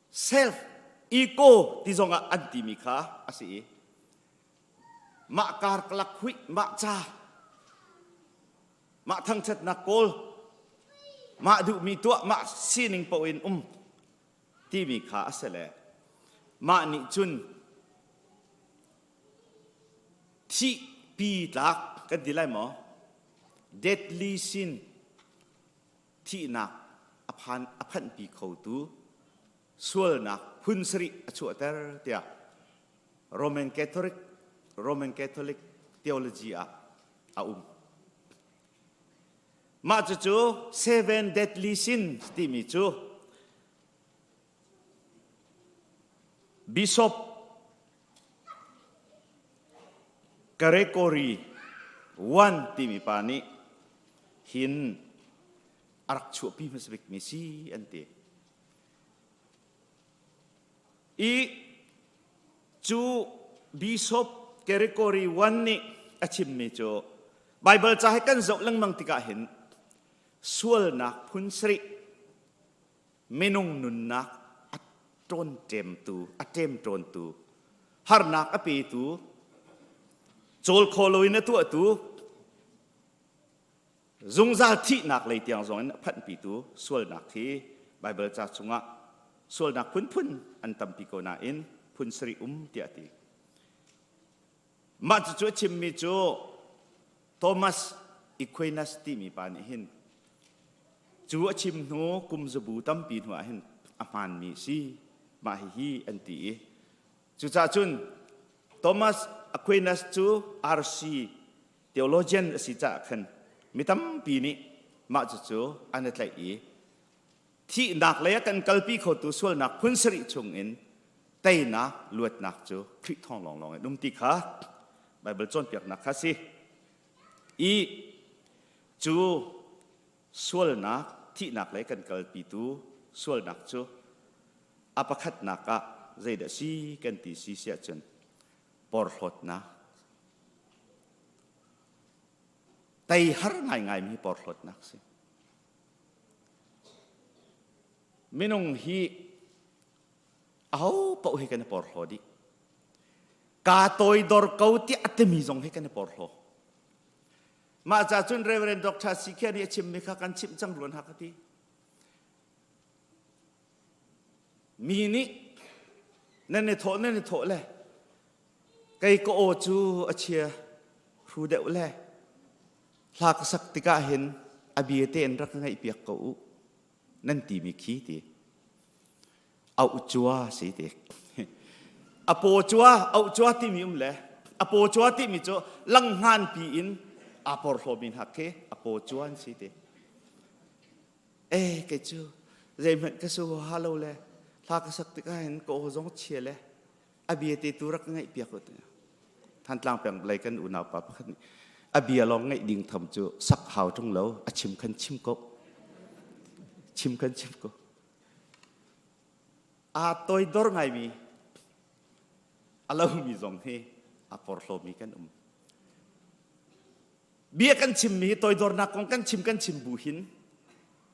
self, ego ti zongah an timi kha a si i mah karkalak huih, mah ca, mah thangṭhatnak kawl, mah duhmi tuah, mah sining paoh in um timi kha a si le mah nih cun thihpi tlak kan ti lai maw deadly sin thihnak a phan a phanhpi khotu sualnak phun sarih a chuahter tiah Roman Catholic Roman Catholic theology ah a um. Mah cucu seven deadly sins timi cu Bishop Gregory I timi pa nih hin a rak chuahpi hmasa bikmi si an ti. I cu Bishop Gregory I nih a chimmi cu Baibal ca he kan zoh lengmang tikah hin sualnak phun sarih minung nunnak a ṭawnṭemtu, a ṭemṭawntu, harnak a petu, cawl kho loin a tuahtu, Zungzal thihnak lei tiang zong in a phanhpitu sualnak hi Baibal ca chungah sualnak phunphun an tampi ko nain phun sarih um tiah a ti. Mah cucu a chimmi cu Thomas Aquinas timi pa nih hin Cu a chim hnu kum zabu tampi hnu ah hin a hmaanmi si mah hihi an ti i cucaah cun Thomas Aquinas cu RC theologian a si caah khan mi tampi nih mah cucu an i tlaih i thihnak lei ah kan kalpi khotu sualnak phun sarih chungin teinak luatnak cu Khrih thawng lawnglawng in um ti kha Baibal cawnpiaknak kha si. I cu sualnak thihnak lei kan kalpitu sualnak cu a pakhatnak ah zeidah si kan ti si siah cun porhlawtnak tei har ngaingaimi porhlawtnak si. Minung hi aho paoh hi kan i porhlaw dih. Kaa toidor ko tiah a timi zong hi kan i porhlaw. Mah ca cun Reverend Dr. Sikhia nih a chimmi kha kan chimh cang ruan ha ka ti. Mi nih nan i thawh nan i thawh le kei ka aw cu a chia hru deuh le hla ka sak tikah hin a bia te in rak ka ngaihpiak ko u nan timi khi ti auh cua si ti a paw cua auh cua timi um le a paw cua timi cu langhngan pi in aa porhlawmi hna khi a paw cua an si ti eh kei cu zeihmanh ka su ha lo le hla ka sak tikah hin ka aw zong chia le a bia te tu rak ngaih piak u Thantlang peng lei kan unau pa pakhat nih a bia lawng ngaih ding tham cu sak hau ṭung lo a chim khan chim ko chim khan chim ko aa toidor ngaimi a lomi zong hi a porhlawmi kan um bia kan chimmi hi toidornak kong kan chim kan chim bu hin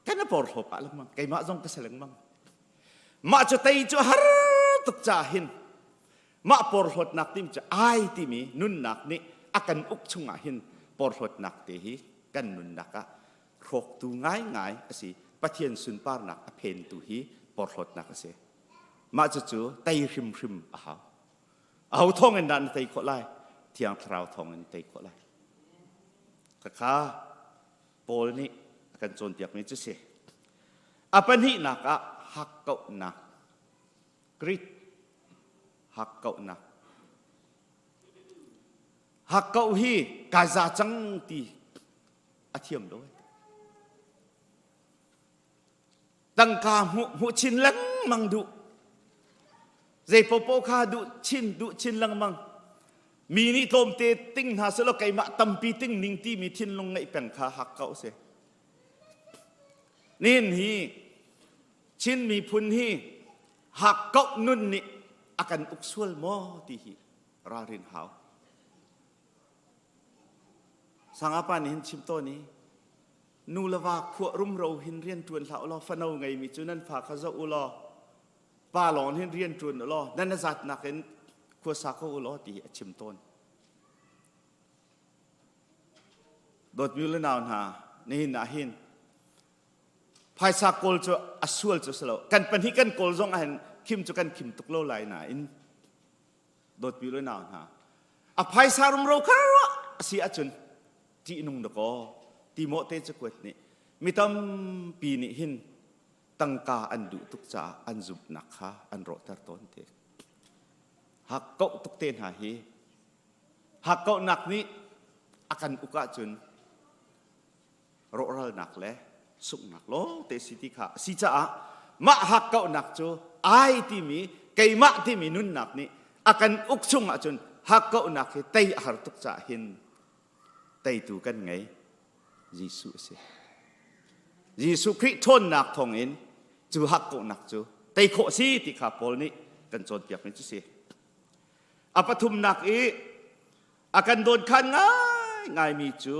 kan a porhlaw pah lengmang keimah zong ka si lengmang mah cu tei cu har tuk ca hin mah porhlawtnak tim cu ai timi nunnak nih a kan uk chungah hin porhlawtnak te hi kan nunnak ah hrawktu ngaingai a si Pathian sunparnak a phentu hi porhlawtnak a si mah cucu tei hrimhrim a hau aho thawng in dah na tei khawh lai thiang thlarau thawng in tei khawh lai khakha Paul nih a kan cawnpiakmi cu si a pahnihnak ah hakkauhnak Greek hakkauhnak hakkauh hi kai za cang ti a thiam lo tangka hmuh hmuh chin lengmang duh zei popo kha duh chin duh chin lengmang mi nih tlawmte ting hna selaw keimah tampi ting ning timi thinlung ngeih peng kha hak ko si nihin hi Chin miphun hi hak koh nun nih a kan uk sual maw ti hi ralrin hau sangapa nih hin chim tawn i Nu le va khuah rumro hin rian ṭuan hlah ulaw fano ngeimi cu nan fa kha zoh ulaw pa lawng hin rian ṭuan ulaw nan a zatnak in khuasa ko ulaw ti hi a chim tawn. Dawtmi le nau hna, nihin ah hin phaisa kawl cu a sual cu si lo. Kan pahnih kan kawl zong ah hin khim cu kan khim tuk lo lai nain dawtmi le nau hna a phaisa rumro kha ruah a si ahcun ṭihnung dakaw Timote cakuat nih mi tampi nih hin tangka an duh tuk caah an zumhnak kha an rawhter tawn te hakkauh tuk te hna hi hakkauhnak nih a kan uk ahcun rawhralnak le sunghnak lawngte si ti kha a si caah mah hakkauhnak cu ai timi keimah timi nunnak nih a kan uk chung ahcun hakkauhnak hi tei a har tuk caah hin teitu kan ngei Jesuh a si. Jesuh Khrih ṭhawnnak thawngin cu hakkauhnak cu tei khawh a si ti kha Paul nih kan cawnpiakmi cu si. A pathumnak i a kan dawnkhan ngaingaimi cu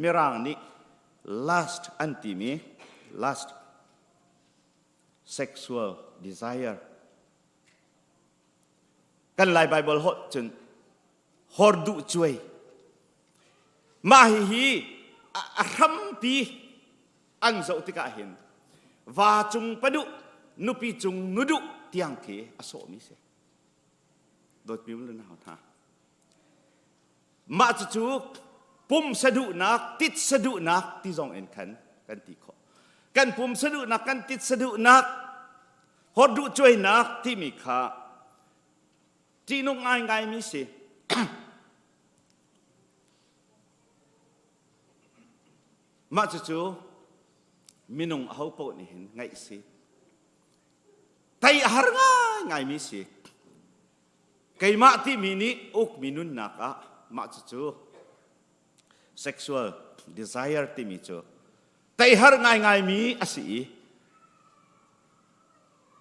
Mirang nih lust an timi lust sexual desire kan Lai Bible holh cun hor duh cuai mah hihi a hrampi an zoh tikah hin va cung paduh nupi cung nuduh tiang khi a sawhmi si dawtmi le nau hna Mah cucu pum saduhnak, tit saduhnak ti zong in khan kan ti khawh. Kan pum saduhnak, kan tit saduhnak, hor duh cuainak timi kha ṭihnung ngaingaimi si. Mah cucu minung aho paoh nih hin ngaih si. Tei a har ngaingaimi si. Keimah timi nih ukmi nunnak ah mah cucu sexual desire timi cu tei har ngaingaimi a si i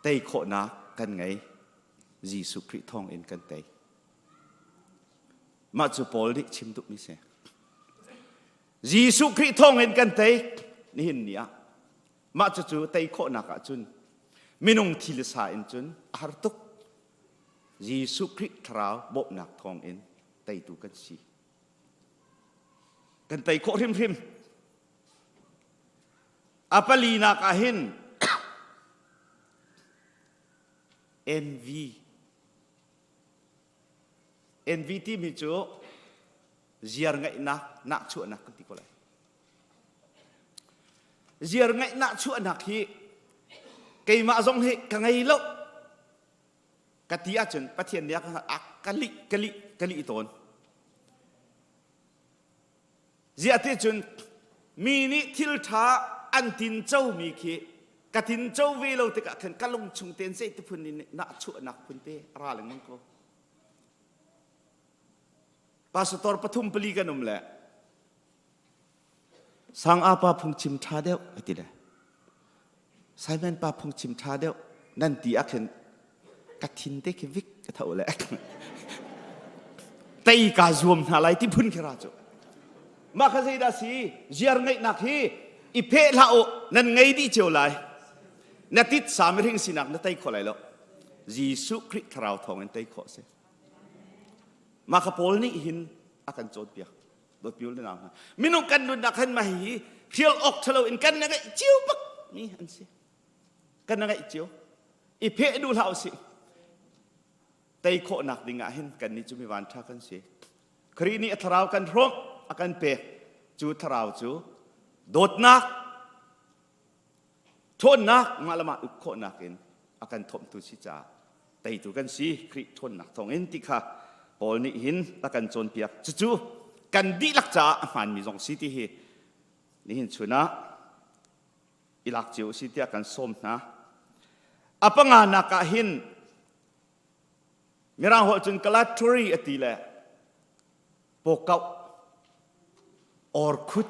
tei khawhnak kan ngei. Jesuh Khrih thawng in kan tei. Mah cu Paul nih chim duhmi si. Jesuh Khrih thawng in kan tei nihin ni ah. Mah cucu tei khawhnak ah cun minung thil sa in cun a har tuk. Jesuh Khrih thlarau bawmhnak thawng in teitu kan si. Kan tei khawh hrimhrim. A palinak ah hin envy envy timi cu ziar ngeihnak nahchuahnak kan ti ko lai. Ziar ngeih nahchuahnak hi keimah zong hi ka ngei lo ka ti ahcun Pathian nih a ka lih ka lih ka lih tawn. Ziah ti cun mi nih thil ṭha an tincomi khi ka tinco ve lo tikah khan ka lung chung tein zeiti phun in nahchuahnak phun te a ra lengmang ko. Pastor pathum pali kan um le Sang pa phungchim ṭha deuh a ti le Simon pa phungchim ṭha deuh nan ti ah khin ka thin te khi vik ka tho le tei ka zuam hna lai ti phun khi ra cu mah kha zeidah si ziar ngeihnak hi i pheh hlah u nan ngei dih cio lai na tit sa mihring sinak na tei kho lai lo Jesuh Khrih thlarau thawng in tei khawh si mah kha Paul nih hin a kan cawnpiak dawtpiul na nau hna minung kan nunnak hin mah hi hrial awk ṭhalo in kan na ngeih cio bak mi an si kan na ngeih cio i pheh duh hlah usih tei khawhnak ding ah hin kan nih cu mi van ṭha kan si Khrih nih a thlarau kan hrawmh a kan pek cu thlarau cu dawtnak ṭhawnnak mah le mah uk khawhnak in a kan thawmhtu si caah teitu kan si Khrih ṭhawnnak thawngin ti kha Paul nih hin a kan cawnpiak cucu kan dihlak caah a hmaanmi zong si ti hi nihin chun ah i lak cio si tiah kan sawm hna a panganak ah hin mirang holh cun Galatory a ti le pawkauh orkhut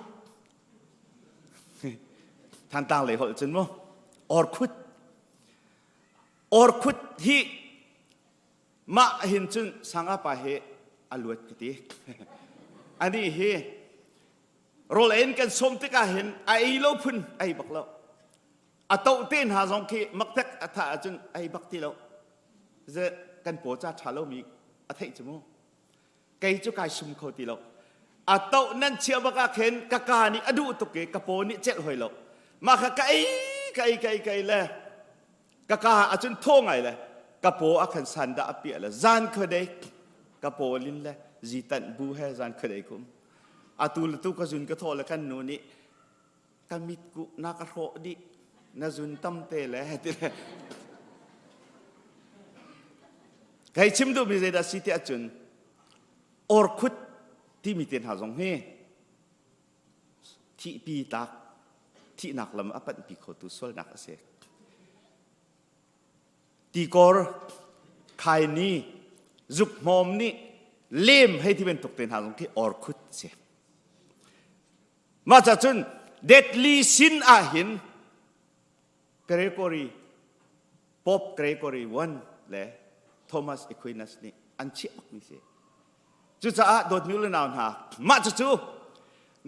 Thantlang lei holh cun mu orkhut orkhut hi mah hin cun sanga pa hi a luat ka ti ani hi rawl ein kan sawm tikah hin a ei lo phun ei bak lo a to te hna zong khi maktek a tha ahcun ei bak ti lo ze kan paw ca tha lo mi a theih cu mu kei cu kai sum kho ti lo a to nan chia bak ah khin ka ka nih a duh tuk i ka paw nih celh hoi lo mah kha ka ei ka ei ka ei ka ei le ka ka ahcun thaw ngai le ka paw a khan san dah a piah le zan khuadei ka paw lin le zitanh bu he zan khuadei kum atu le tu ka zun ka thaw le kan nu nih ka mit ku na ka hrawh dih na zun tam te le ti le Kei chim duhmi zeidah si ti ahcun orkhut timi te hna zong hi thihpi tlak thihnak lam a panhpi khotu sualnak a si. Tikor, khaini, zukhmawm nih lem hei ti bantuk te hna zong khi orkhut a si. Mah ca cun deadly sin ah hin Gregory Pope Gregory I le Thomas Aquinas nih an chiah bakmi si. Cucaah dawtmi u le nau hna, mah cucu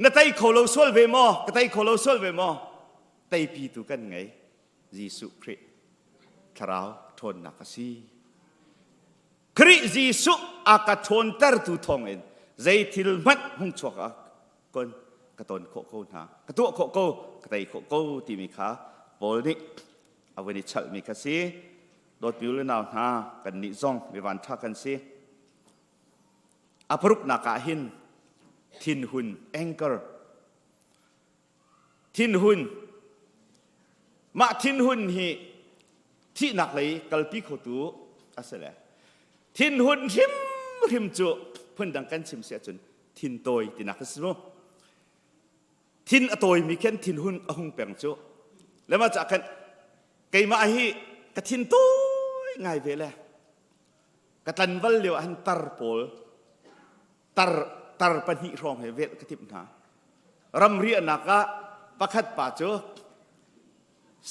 na tei kho lo sual ve maw? Ka tei kho lo sual ve maw? Teipitu kan ngei. Jesuh Khrih thlarau ṭhawnnak a si. Khrih Jesuh a ka ṭhawntertu thawngin zei thil hmanh hung chuak ah kon ka ton khawh ko hna ka tuah khawh ko ka tei khawh ko timi kha Paul nih a vun i chalhmi kha si dawtmi u le nau hna kannih zong mi vanṭha kan si a paruknak ah hin thinhun anger thinhun. Mah thinhun hi thihnak lei kalpi khotu a si le thinhun hrimhrim cu phundang kan chim si ahcun thintawi tinak a si mu. Thin a tawimi khin thinhun a hung peng cu. Le mah cah khan keimah hi ka thin tawi ngai ve le ka tlanval lio ah hin tar pawl tar tar pahnih hrawng he velh ka timh hna. Ramriahnak ah pakhat pa cu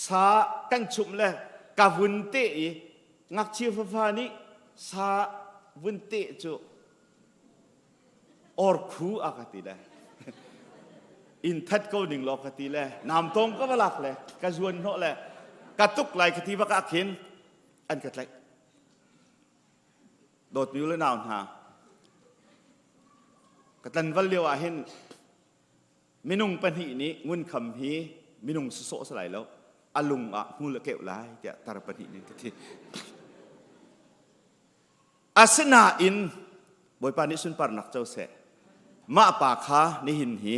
sa kan chumh le ka vun te i ngakchia fafa nih sa vun te cu orkhu a ka ti le in that ko ning law ka ti le nam tong ka va lak le ka zuan hnawh le ka tuk lai ka ti bak ah khin an ka tlaih Dawtmi u le nau hna, ka tlanval lio ah hin minung pahnih nih ngunkham hi minung sawsawh si lai lo, a lung ah hmul a keuh lai tiah tar pahnih nih ka ti. Asinain Bawipa nih sunparnak co seh. Mah pa kha nihin hi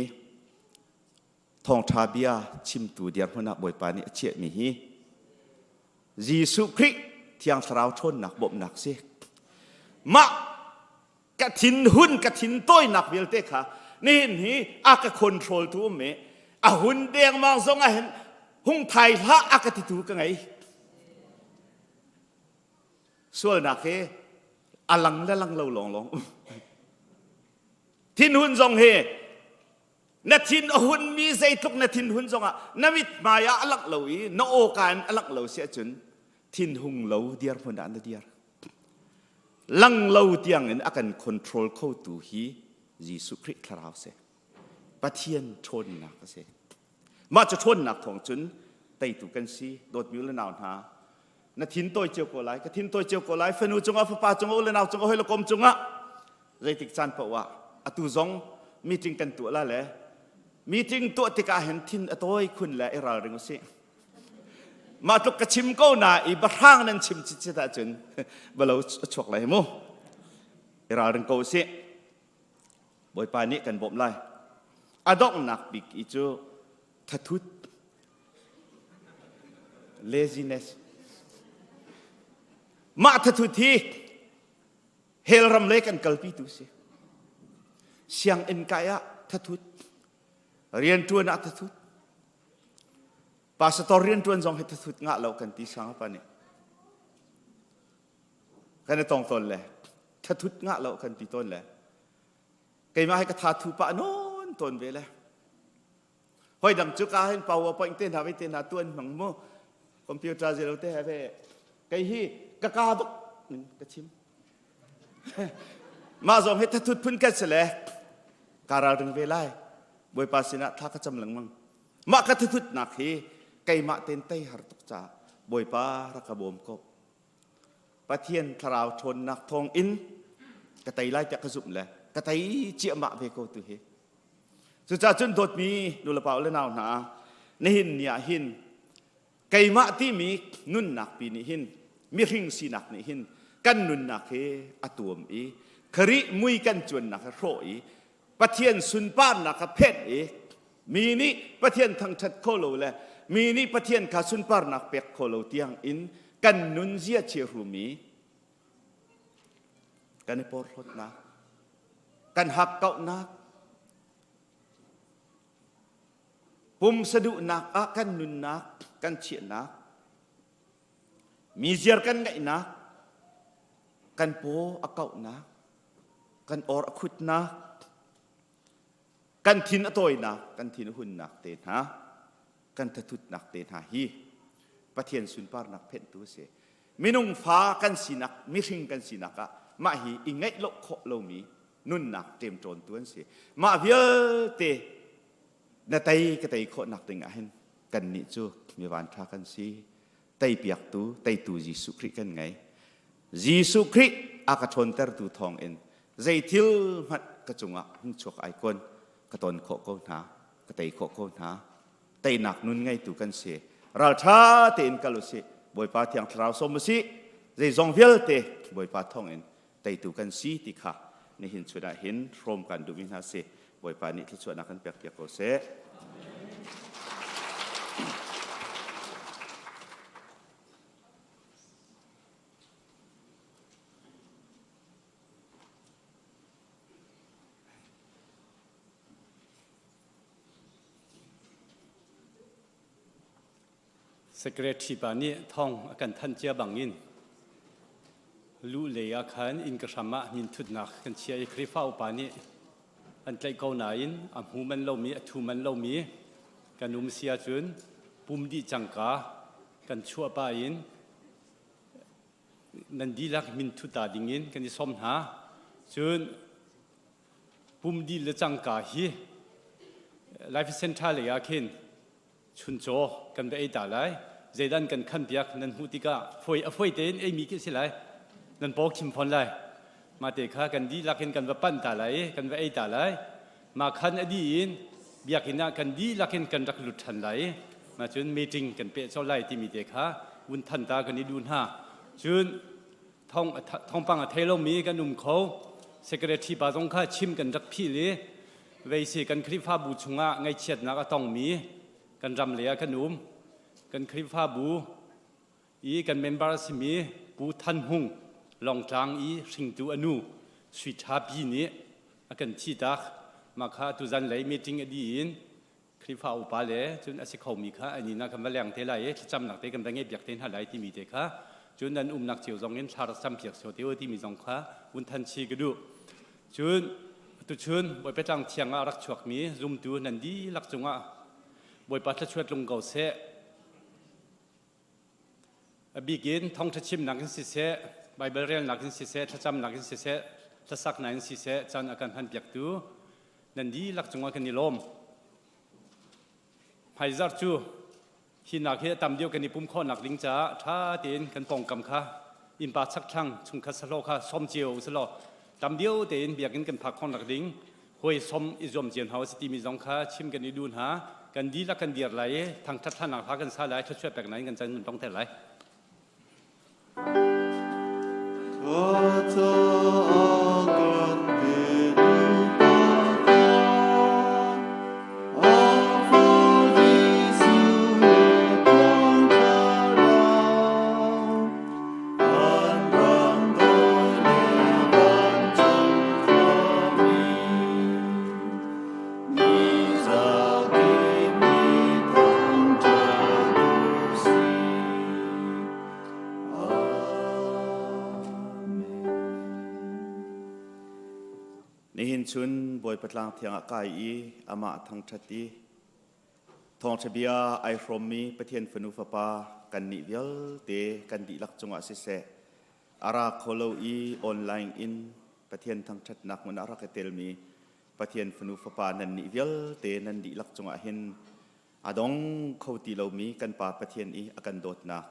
thawngṭha bia chimtu dirhmun ah Bawipa nih a chiahmi hi Jesuh Khrih Thiang Thlarau ṭhawnnak bawmhnak si. Mah ka thinhun ka thintawinak vialte kha nihin hi a ka control tu um i a hun dengmang zong ah hin hung thai hlah a ka titu ka ngei. Sualnak hi a lang le lang lo lawng lawng um. Thinhun zong hi Na thin a hunmi zeitluk na thinhun zongah na mithmai ah a langh lo i na awka in a langh lo si ahcun thinhung lo dirhmun ah na dir. Lang lo tiangin a kan control khotu hi Jesuh Khrih thlarau si. Pathian ṭhawnnak a si. Mah cu ṭhawnnak thawng cun teitu kan si. Dawtmi u le nau hna, na thin tawi cio ko lai, ka thin tawi cio ko lai, fanu cungah, fapa cungah, u le nau cungah, hawi le kom cungah zeitik caan paoh ah atu zong meeting kan tuah la le meeting tuah tikah hin thin a tawi khun le i ralring usih mah tluk ka chim ko na i bahrang nan chim chit ahcun balo a chuak lai mu i ralring ko usih bawipa nih kan bawmh lai a donghnak bik i cu thathut laziness mah thathut hi Hell ram lei kan kalpitu si. Sianginn kai ah thathut, rianṭuan ah thathut, pastor rianṭuan zong hi thathut ngah lo kan ti sang pa nih. Kan i tong tawn le thathut ngah lo kan ti tawn le keimah hi ka tha thu pah nawn tawn ve le hoi dang cu ka hin powerpoint te hna ve te hna tuan hmang mu computer zero te he ve kei hi ka ka bak in ka chim mah zong hi thathut phun kan si le ka ralring ve lai bawipa sinah thla ka cam lengmang mah ka thathutnak hi keimah ten tei har tuk caah bawipa rak ka bawm ko Pathian thlarau ṭhawnnak thawng in ka tei lai tiah ka zumh le ka tei ciahmah ve ko tu hi Cucaah cun dawtmi nulepa le nau hna, nihin ni ah hin keimah timi nunnak pi nih hin mihring sinak nih hin kan nunnak hi a tuam i Khrih mui kan cuannak hi hrawh i Pathian sunparnak kha phenh i mi nih Pathian thangṭhat kho lo le mi nih Pathian kha sunparnak pek kho lo tiang in kan nunzia chiahrumi kan i porhlawtnak kan hakkauhnak pumsa duhnak ah kan nunnak kan chiahnak mi ziar kan ngeihnak kan paw a kauhnak kan or a khutnak kan thin a tawinak kan thin a hunnak te hna kan thathutnak te hna hi Pathian sunparnak phenhtu a si. Minung fa kan sinak, mihring kan sinak ah mah hi i ngeih lo khawh lomi nunnak ṭemṭawntu an si. Mah vialte na tei ka tei khawhnak ding ah hin kannih cu mi vanṭha kan si. Teipiaktu, teitu Jesuh Khrih kan ngei. Jesuh Khrih a ka ṭhawntertu thawngin zei thil hmanh ka cungah hung chuak ai kun ka ton khawh ko hna. Ka tei khawh ko hna. Teinak nun ngeitu kan si. Ralṭha tein kal usih. Bawipa Thiang Thlarau sawm usih. Zeizong vialte Bawipa thawngin teitu kan si ti kha nihin chun ah hin hrawm kan duhmi hna si. Bawipa nih thluachuahnak kan pek piak ko seh. Secretary pa nih thawng a kan thanh cia bangin luh lei ah khan inn ka hram ah minthutnak kan chia i Khrihfa upa nih an tlaih ko nain a hmu man lomi a thu man lomi kan um si ahcun pum dih cangka kan chuah pah in nan dihlak minthu ta dingin kan i sawm hna. Cun pum dih le cangka hi Life Center lei ah khin chuncaw kan va ei ta lai. Zeidan kan khan piak nan hmuh tikah foi a foi tein eimi khi si lai. Nan paw khim fawn lai. Mate kha kan dihlak in kan va panh ta lai i kan va ei ta lai. Ma khan a dih in biakinn ah kan dihlak in kan rak lut ṭhan lai i ma cun meeting kan peh colh lai timi te kha vun than ta kan i duh hna. Cun thong thongpang a thei lomi kan um kho. Secretary pa zong kha chim kan rak phil i veisi kan Khrihfabu chungah ngaihchiatnak a tongmi kan ram lei ah kan um. Kan Khrihfabu i kan member a simi Pu Than Hmung Lawngtlang i hringtu a nu Sui Tha Pi nih a kan thihtak. Mah kha tuzan lei meeting a dih in Khrihfa upa le cun a si khomi kha an inn ah kan va leng te lai i thlacamnak te kan va ngeih piak te hna lai timi te kha cun nan umnak cio zong in thla rak cam piak cio te u timi zong kha vun than chi ka duh. Cun tuchun Bawipa Tlang Thiang ah rak chuakmi zumtu nan dihlak cungah Bawipa thluachuat lung ko seh. A bik in thawngṭha chimnak in siseh, Baibal relnak in siseh, thlacamnak in siseh, hlasaknak in siseh, caan a kan hmanpiaktu nan dihlak cungah kan i lawm. Hmaizarh cu hi nak hi a tam deuh kan i pum khawhnak ding caah ṭha tein kan pawngkam kha innpa chakthlang chungkhat sahlawh kha sawm cio usih law tam deuh tein biakinn kan phak khawhnak ding hawi som i zuam cio hna usih timi zong kha chim kan i duh hna. Kan dihlak kan dir lai i thangṭhat hlanak hla kan sa lai, thluachuah pek in kan chan kan tong te lai. Nihin chun Bawipa tlang thiang ah kai i amah thangṭhat i Thawngṭha bia ai hrawmmi Pathian fanu fapa kannih vialte kan dihlak cungah siseh, a ra kho lo i online in Pathian thangṭhatnak hmun ah rak i telmi Pathian fanu fapa nannih vialte nan dihlak cungah hin a dong kho ti lomi kan Pa Pathian i a kan dawtnak,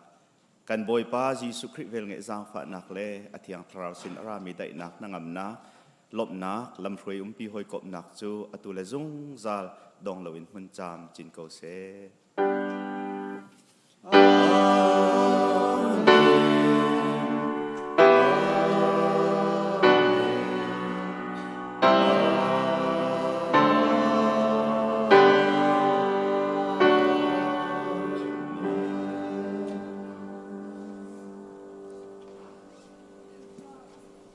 kan Bawipa Jesuh Khrih velngeih zaangfahnak le a Thiang Thlarau sin a rami daihnak, hnangamnak, lawmhnak, lamhruai umpi hawikomhnak cu atu le zungzal dong loin hmun caam cin ko seh.